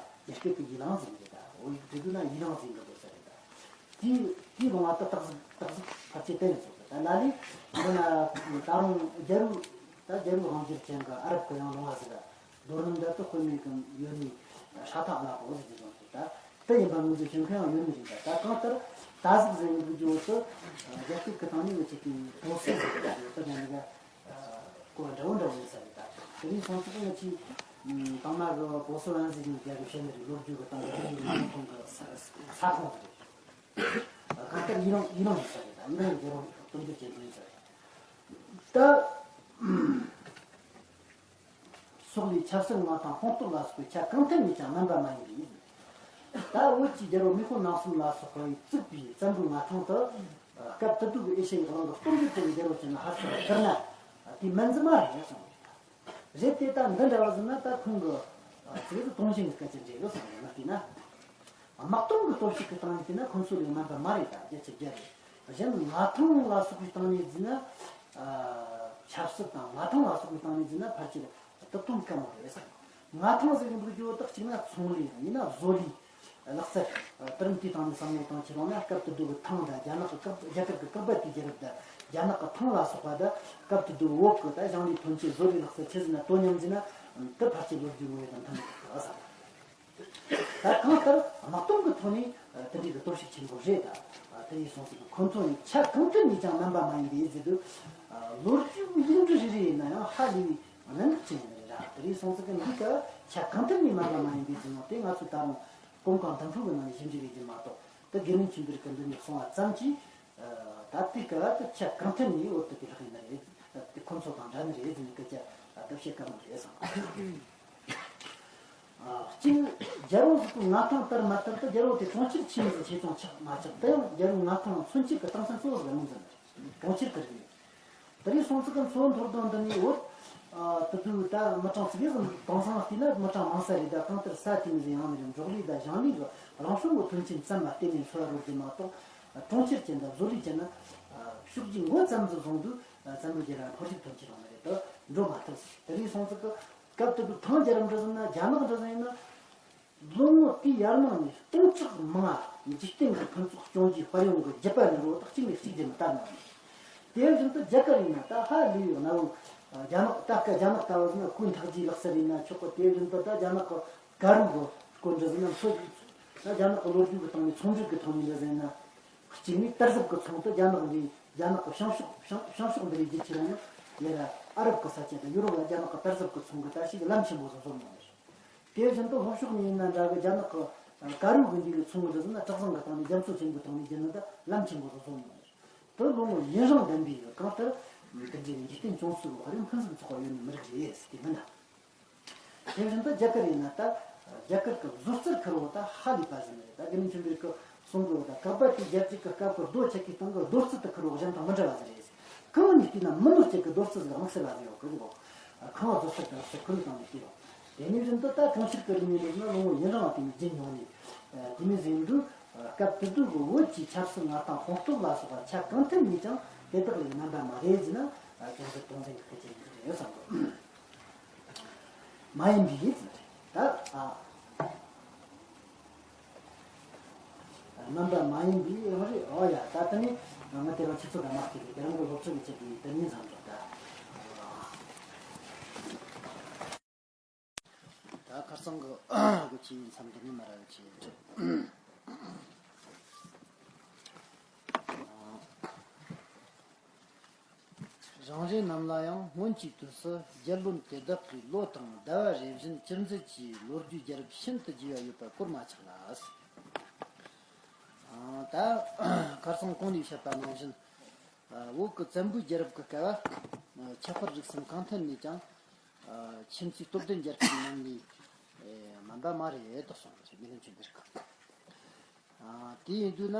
རྒྱ་སྐད་གི་ཡི་ལང་ཟེར་གི་རེད། ད་བོད་ཡིག་བྲིས་འདུག་ན་ཡི་ལང་ཟེར་གི་འདུག་ས་རེད། ད་དེའི་དེའི་ལུང་བ་ད་སྟག་གཟིག་སྟག་གཟིག་ཕལ་ཆེར་བསྟན་ནས་ཚོགས་གི། ད་ལ་ལས་འདི་ན་ད་རུང་རྒྱལ་པོ། ད་རྒྱལ་པོའི་དབང་སྒྱུར་ཅན་གྱི་ཨ་རབ་ཀྱི་ཡང་ལུང་བ་ཟིག་ག་རྡོ་རིང་འདི་ད་དཔེ་མེད་ཀྱི་ཡོད་ནི་ཧྲ་ཐག་ལ་གོ་ཟིག་གི་ཟོ་ཟིག་ད་དེ་ཡིན་པ་ངོས་འཛིན་བྱེད་མཁན་ཡང་ཡོད་ནི་རེད། ད་ད་གང་ལྟར་ད་གཟིག་ཟེར་ཡོང་གི་རྒྱུ་དེ་རྒྱ་སྐད་ཀྱི་སྟེང་ནས་ང་ཅིག་གི་ཏོག་ཙམ་ཟིག་གི་ད་ནི་ག་གོ་འདྲ་བོ་འདྲ་བོ་ཡིན་ས་རེད། ད་དེ་རིང་སོང་ཙང་ང་ཅིག་དང་མ་གི་པོ་སོ་ཨན་ཟིག་ནས་རྒྱ་གི་བཤད་ནི་རེད། ལོ་རྒྱུས་གི་སྟེང་གི་རིག་གནས་ཀྱི་ཁོང་གི་ས་ས་ཁོངས་ཟིག་རེད། གང་ལྟར་ཡིན་རུང་ཡིན་རུང་ཡིན་ས་རེད། ད་ཡིན་རུང་རྒྱལ་རུང་སྟོབས་འབྱོར་ཅན་དུ་ཡིན་ས་རེད། ད་སོག་ལེའི་ཆབ་སྲིད་མངའ་ཐང་སྤངས་སྟོབས་ལ་སོགས་པའི་ཆ་གང་ཐད་ནས་ཀྱང་རྣམ་པ་མ་ཡིན་པའི། ད་བོད་ཀྱི་རྒྱལ་པོ་མེས་པོ་རྣམ་གསུམ་ལ་སོགས་པས་བཙུགས་པའི་བཙན་པོའི་མངའ་ཐང་དུ་སྐབས་དེ་དུས་ཀྱི་ཨེ་ཤ་ཡའི་གླིང་གི་སྟོབས་འབྱོར་ཅན་རྒྱལ་པོ་ཅན་ལ་ཧ་ཟེར་བ་ལྟར་ན་དེ་མིན་ཟིག་མ་རེད་གསུངས། རེད་དེ་ད་འདི་འདྲ་བ་ཟིན་ན་ད་ཁོང་གི་ཨ་ཚིག་ཏུ་དུང་ཞེན་གྱི་སྐད་ཆ་འདྲ་ཡོད་ཟེར་ནས་ལབ་བལྟས་ན། དམག་དོན་གྱི་སྟོབས་ཤུགས་ཀྱི་སྟེང་ནས་བལྟས་ན་ཁོང་ཚོ་ལས་རྣམ་པ་མ་རེད། ད་རྒྱ་ཆེ་རྒྱ་རེད། གཞན་མངའ་ཐང་ལ་སོགས་པའི་སྟེང་ནས་བརྩིས་ན་ཨ་ཆབ་སྲིད་དང་མངའ་ཐང་ལ་སོགས་པའི་སྟེང་ནས་བརྩིས་ན་ཕལ་ཆེར་སྟོབས་དོན་དཀའ་མོ་རེད་ཟེར། མངའ་ཐང་ཟེར་གྱི་འདུག་རྒྱུ་དག་གཅིག་ན་ཚོང་ལས་ཡིན་ན་བཟོ་ལས། ལག་རྩལ། དེ་རིམ་དེའི་སྟེང་ནས་བསམ་བློ་བཏང་ཁྱེར་ཡོང་ན་སྐབས་དེ་དུས་ཀྱི་ཐང་དང་རྒྱ་ནག་གི་བཀག་རྒྱ་གར་གྱི་བཀག་པ་དེའི་རྒྱལ་རབས་དང་རྒྱ་ནག་གི་ཐང་ལ་སོགས་པ་དང་སྐབས་དེ་དུས་བོད་ཀྱི་ད་ཞིང་ལས་ཐོན་སྐྱེད་བཟོ་ལས་ལག་རྩལ་ཆི་ཟིག་ན་དོ་མཉམ་ཟིན་ན་དེ་ཕལ་ཆེར་ལོ་རྒྱུས་ངོ་ཡོད་དང་མཐུན་མི་ཐུབ་ས། ད་གང་ལྟར་དམག་དོན་གྱི་ཐོག་ནས་དེ་འདྲའི་གི་སྟོབས་ཤུགས་ཆེན་པོ་རེད། ད་དེ་ཡིན་སོང་ཟིག་གི་ཁོ་ཚོ་ནི་ཆ་གང་ཐད་ནས་ཀྱང་རྣམ་པ་མ་ཡིན་པའི་ཟེར་དུས་ལོ་རྒྱུས་ཡིག་འབྲུ་རེ་རེ་ཡིན་ན་ཡང་ཧ་ལས་པའི་གནད་འགག་ཅན་ཡིན་རེད། ད་དེ་ཡིན་སོང་ཟིག་གི་འདི་ག་ཆ་གང་ཐད་ནས་རྣམ་པ་མ་ཡིན་པའི་ཟེར་ནོ་དེ་ང་ཚོས་ད་རུང་གོམ་གང་མདུན་སྤོས་ཀྱི་ནང་ནས་ཞིབ་འཇུག་བྱེད་རྒྱུ་མ་གཏོགས། དེ་དགེ་འདུན་ཆོས་འཕེལ་གྱིས་འདི་ནས་གསུངས་པ་ཙམ་གྱིས། ད་ལྟའི་སྐབས་ལ་ཆ་གང་ཐད་ནས་བོད་དུ་དེ་ལྷག་ཡིན་ནི་རེད། དེ་ཁོ་ཚོ་དང་འདྲ་ནི་རེད་ཟེར་ནས་སྐད་ཆ་ལྡབ་བཤད་དཀའ་མོ་རེད་བསམ། གཅིག་རྒྱལ་པོ་ཟིག་གི་མངའ་ཐང་དར་མ་དར་དུ་རྒྱལ་པོ་དེ་གྲོང་ཁྱེར་ཆེན་ཟིག་ཆེ་ཆུང་ཆགས་མ་ཆགས་དེ་ཡང་རྒྱལ་པོའི་མངའ་ཐང་མཚོན་བྱེད་ཀྱི་རྟགས་མཚན་གཙོ་བོ་ཟིག་ལ་ངོས་འཛིན་ནི་རེད། གྲོང་ཁྱེར་གྱི་རིག་གནས། དེ་རིང་སོང་ཙང་གི་མཚོ་བོ་མཐོ་སྒང་འདི་ནས་བོད། ཨ་དེ་དུས་ད་མི་གྲངས་ཙི་གེ་ཟིག་དེང་སང་བལྟས་ན་མི་གྲངས་མང་ས་རེད། ད་གང་ལྟར་ས་དེ་མི་ཟིག་ཡང་ནི་རེད། འབྲོག་ལས་དང་ཞིང་ལས་ཀྱི་རང་བྱུང་གི་མཐུན་རྐྱེན་ཙམ་མ་བརྟེན་ནས་འཚོ་བ་རོལ་རྒྱུ་མ་གཏོགས། གྲོང་ཁྱེར་ཅན་དང་བཟོ་ལས་ཅན་ནི་ཕྱོགས་བཞིའི་མགོ་ཙམ་ཟིག་བཟུང་དུས་བཙན་པོའི་རྒྱལ་རབས་འཕོ་འགྱུར་ཐོན་གྱི་རང་ནི་རེད། དུ་འགྲོ་མ་ཐུབ་ཟེར། དེ་རིང་སོང་ཙང་གི་སྐབས་དེ་དུས་ཐང་རྒྱལ་རབས་འདྲ་ཟིག་ན་རྒྱ་ནག་འདྲ་ཟིག་ཡིན་ན། ལོ་ངོ་དེའི་ཡར་མར་ནས་སྟོང་ཕྲག་མང་ང་འཇིག་རྟེན་གྱི་ཕུན་ཚོགས་སྐྱོང་རྒྱུའི་དཔལ་ཡོན་གྱི་རྒྱུད་པ་ནི་རོ་དག་གཅིག་ནས་གཅིག་བརྒྱུད་ནས་དར་གནང་ནས། དེ་བཞིན་དུ་རྒྱ་གར་ཡིན་ན་ད་ཧ་ལས་ཡོད་ན་བོ། རྒྱ་ནག་ད་སྐབས་རྒྱ་ནག་ལྟ་བུ་ཟིན་ན་གོས་འཐག་རྒྱུའི་ལག་རྩལ་ཡིན་ན་ཆོག་གི། དེ་བཞིན་དུ་ད་རྒྱ་ནག་གི་དཀར་རུ་གི་སྐོར་འདྲ་ཟིན་ན་མཚོ་ད་རྒྱ་ནག་གི་ལོ་རྒྱུས་ཀྱི་སྟེང་ནས་ཚོང་འབྲེལ་གྱི་ཐོག་ནས་འདྲ་ཟིན་ན། གཅིག་ནས་དར་ཟབ་ཀྱི་ཚོང་དུ་རྒྱ་ནག་འདི་རྒྱ་ནག་གི་བྱང་ཕྱོགས་བྱང་བྱང་ཕྱོགས་འདི་རིགས་རྒྱུད་ཆེ་རུང་ཡང་ཡ་ར་ཨ་རབ་ཀྱི་ས་ཆ་དང་ཡུ་རོབ་ལ་རྒྱ་ནག་གི་དར་ཟབ་ཀྱི་ཚོང་གི་ད་ཞིག་ལམ་ཆེན་པོ་ཟིག་བཟོ་མྱོང་ནས། དེ་བཞིན་དུ་ལྷོ་ཕྱོགས་ནས་ཡིན་ན་འདྲ་གི་རྒྱ་ནག་གི་དཀར་རུ་གི་འདི་གི་ཚོང་གི་འདི་ཟིན་ན་གྲགས་བཟང་གི་སྟེང་ནས་རྒྱ་མཚོ་ཆེན་པོའི་སྟེང་ནས་བརྒྱུད་ནས་ད་ལམ་ཆེན་པོ་ཟིག་བཟོ་མྱོང་ནས། དེ་ལོ་ངོ་ཡུན་རིང་ལྡན་པའི་གང་ལྟར་འདི་འདྲའི་འཇིག་རྟེན་སྐྱོང་ཚུལ་གི་རིམ་ཕུན་སུམ་ཚོགས་པ་ཡོད་ནི་མི་རིགས་རེད་ཟེར་གི་མིན་ན། དེ་བཞིན་དུ་རྒྱ་གར་ཡིན་ན་ད་རྒྱ་གར་གི་བཟོ་རྩལ་ཁུར་བོ་ད་ཧ་ལས་པ་ཟིན་རེད། ད་དགེ་འདུན་ཆོས་འཕེལ་གི་གསུང་གི་ད་གག་པ་དེ་རྒྱལ་རྒྱུད་ཀྱི་སྐབས་ཀྱི་རྡོ་ཆས་ཀྱི་སྟེང་གི་རྡོ་རྩལ་དུ་ཁུར་བོ་གཞན་དང་མི་འདྲ་བ་ཟིག་རེད། གང་ནས་བལྟས་ན་མི་ནོར་ཅན་གྱི་རྡོ་རྩལ་ཟིག་དམིགས་བསལ་བ་ཟིག་ཡོད་གི་ཟིག་གོ། ཁང་བ་བཟོ་རྩལ་དང་རྩལ་ཁུར་བོའི་སྟེང་ནས་བལྟས་པ། དེ་ནས་བཞིན་དུ་ད་གྲོང་ཁྱེར་གྱི་རིག་གནས་འདི་ནི་ལོ་ངོ་ཡུན་རིང་བ་དེ་ནས་རྒྱུན་མྱོང་ནས། དེ་མིན་ཟིན་དུས་སྐབས་དེ་དུས་ཀྱི་བོད་ཀྱི་ཆབ་སྲིད་མངའ་ཐང་སྤངས་སྟོབས་ལ་སོགས་པ་ཆ་གང་ཐད་ནས་ཀྱང་དེ་དག་ལས་རྣམ་པ་མ་རེད་ཟེར་ན་ཅུང་ཟད་དོགས་འཛིན་གྱི་སྐད་ཆ་ཡིན་གྱི་རེད་བསམ་གི། མ་ཡིན་པའི་ཡིད་ཟེར་ད། ཨ། རྣམ་པ་མ་ཡིན་པའི་ཡང་རེད། ཨོ་ཡ། ད་དེ་ནི་ང་དེ་རིང་ཁྱེད་ཚོ་དང་མ་གཏོགས་དེ་རིང་གི་སློབ་ཕྲུག་གི་ཆེད་དུ་དེ་ཉིད་མཚམས་འཇོག་ད། ད་ཁ་སང་གི་གི་ཆེས་མཚམས་འདི་ནས་མ་ར་ཆེ། རང་རེ་རྣམས་ལ་ཡང་སྔོན་གྱི་དུས་སུ་རྒྱལ་བློན་དེ་དག་གི་ལོ་དང་ཟླ་བ་རེ་བཞིན་ཅི་མཛད་ཀྱི་ལོ་རྒྱུས་རྒྱལ་རབས་ཤིན་ཏུ་རྒྱས་པ་ཡོད་པ་གོར་མ་ཆག་ལ། ད་ཁར་སང་གོང་ནས་བཤད་པ་ནང་བཞིན། བོད་ཀྱི་བཙན་པོའི་རྒྱལ་རབས་ཀྱི་སྐབས་ཁྱད་པར་རིག་གསུམ་གང་ཐད་ནས་ཀྱང་། ཁྱིམ་མཚེས་སྟོབས་ལྡན་རྒྱལ་ཁབ་རྣམས་ལས་མ་འདའ་མ་རེད་དོ་གསུངས་རེད། དགེ་འདུན་ཆོས་འཕེལ་གྱིས། དེ་ཡིན་དུས་ན།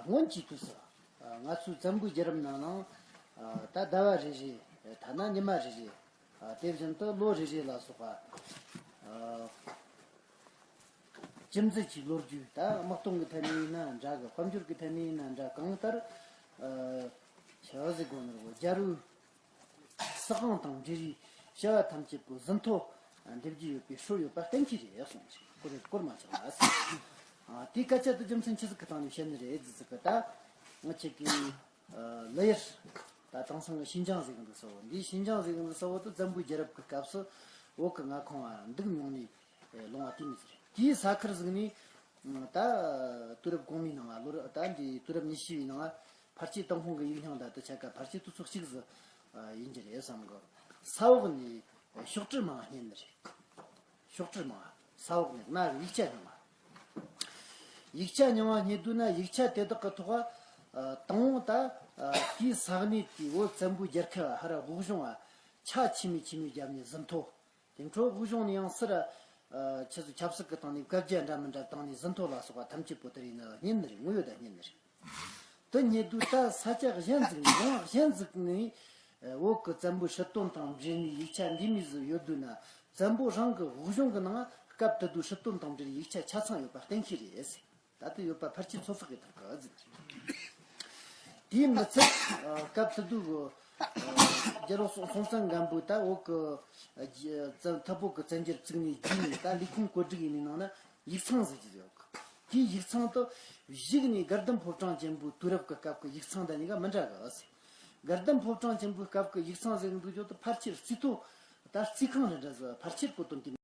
སྔོན་གྱི་དུས་སུ། ང་ཚོའི་བཙན་པོའི་རྒྱལ་རབས་ནང་ནང་། ད་ཟླ་བ་རེ་རེ། ཐ་ན་ཉི་མ་རེ་རེ། དེ་བཞིན་དུ་ལོ་རེ་རེ་ལ་སོགས་པ། ཅི་མཛད་ཀྱི་ལོ་རྒྱུས་ད་དམག་དོན་གྱི་ཐད་ནས་ཡིན་ན་འདྲ་གི། དཔལ་འབྱོར་གྱི་ཐད་ནས་ཡིན་ན་འདྲ། གང་ལྟར། ཆ་ཟིག་དགོས་ནོར་བོ་རྒྱལ་པོའི་སྲིད་དབང་དང་འབྲེལ་བའི་བྱ་བ་ཐམས་ཅད་པོ་ཟིན་ཐོ་འདེབས་ཀྱི་ཡོད་པའི་སྲོལ་ཡོད་པ་གཏན་འཁེལ་རེད་གསུངས་ཤིང་གོ་རེ་གོར་མ་ཆག་ལ། དེའི་སྐད་ཆ་དེ་རྒྱུ་མཚན་ཆི་ཟིག་གི་སྟེང་ནས་བཤད་ནི་རེད་ཟེར་ཟིག་གི་ད་ང་ཆེ་གི་ལི་ཡར། ད་དེང་སང་གི་ཤིན་ཅང་ཟེར་གི་འདུག་ས་བོ། འདིའི་ཤིན་ཅང་ཟེར་གི་འདུག་ས་བོ་དེ་བཙན་པོའི་རྒྱལ་རབས་ཀྱི་སྐབས་སུ་བོད་ཀྱི་མངའ་ཁོངས་ལ་འདུག་མྱོང་ནས་ལུང་བ་དེ་མི་ཟེར། དེའི་ས་ཁུལ་ཟིག་ནས་ད་དུས་རབས་གོང་མའི་ནང་ལ་ལོ་རབས་ད་འདི་དུས་རབས་ཉི་ཤུ་བའི་ནང་ལ་ཕལ་ཆེར་ཏུན་ཧོང་གི་ཡིག་རྙིང་དང་དེ་ཆ་ག་ཕལ་ཆེར་དུས་ཚོད་གཅིག་ཟིག་ཡིན་གྱི་རེད་བསམ་གི། ས་འོག་ནས་ཤོག་དྲིལ་མང་རྙེད་ནི་རེད། ཤོག་དྲིལ་མང་། ས་འོག་ནས་གནའ་ཡིག་ཆ་རྙིང་བ། ཡིག་ཆ་རྙིང་བ་རྙེད་དུས་ན་ཡིག་ཆ་དེ་དག་གི་ཐོག་ཨ། དང་པོ་ད་ཨ། དེའི་ས་གནས་དེའི་བོད་བཙན་པོའི་རྒྱལ་ཁབ་ཧ་ར་དབུགས་གཞུང་ཨ། ཆ་ཆི་མོ་ཆི་མོ་བརྒྱབ་ནས་ཟིན་ཐོ། དེ་འཕྲོ་དབུགས་གཞུང་ནས་ཡང་སི་ར་ཨ། ཆི་ཟིག་ཆབ་སྲིད་ཀྱི་སྟེང་ནས་བཀའ་རྒྱ་འདྲ་མི་འདྲ་བཏང་ནས་ཟིན་ཐོ་ལ་སོགས་པ་ཐམས་ཅད་པོ་དེ་རིང་ནི་རྙེད་ནི་རེད། དངོས་ཡོད་ད་རྙེད་ནི་རེད། དེ་རྙེད་དུས་ད་ས་ཆ་གཞན་ཟིག་ནས་ལུང་བ་གཞན་ཟིག་ནས་བོད་ཀྱི་བཙན་པོའི་སྲིད་དོན་དང་འབྲེལ་ནས་ཡིག་ཆ་འདི་མོ་ཟིག་ཡོད་དུས་ན། བཙན་པོ་རང་གི་དབུགས་གཞུང་གི་ནང་སྐབས་དེ་དུས་སྲིད་དོན་དང་འབྲེལ་ཡིག་ཆ་ཆ་ཚང་ཡོད་པ་གཏན་འཁེལ་རེད། ད་དེ་ཡོད་པ་ཕལ་ཆེར་ཚོད་དཔག་གི་ཐུབ་གི་ཟིག། དེའི་མི་ཚད་སྐབས་དེ་དུས་ཀྱི་རྒྱལ་པོ་སྲོང་སྲོང་བཙན་སྒམ་པོས་ད་བོད་ཀྱི་ཐུ་བོད་ཀྱི་བཙན་རྒྱལ་བཙུགས་ནས་རྗེས་ནས་ད་ལས་ཁུངས་བཀོད་སྒྲིག་ཡིན་ནི་ནང་ན་ཡིག་ཚང་ཟེར་གྱི་ཡོད་གི། དེའི་ཡིག་ཚང་དུ་གཞུག་ནས་དགའ་ལྡན་ཕོ་བྲང་ཆེན་པོའི་དུས་རབས་ཀྱི་སྐབས་ཀྱི་ཡིག་ཚང་དང་གཉིས་ཀ་མི་འདྲ་གི། དགའ་ལྡན་ཕོ་བྲང་ཆེན་པོའི་སྐབས་ཀྱི་ཡིག་ཚང་ཟེར་གི་འདུག་ཀྱང་དེ་ཕལ་ཆེར་རྩིས་ཐོ་ད་རྩིས་ཁང་རེ་འདྲ་ཟིག་ཕལ་ཆེར་གོ་དོན་དེ།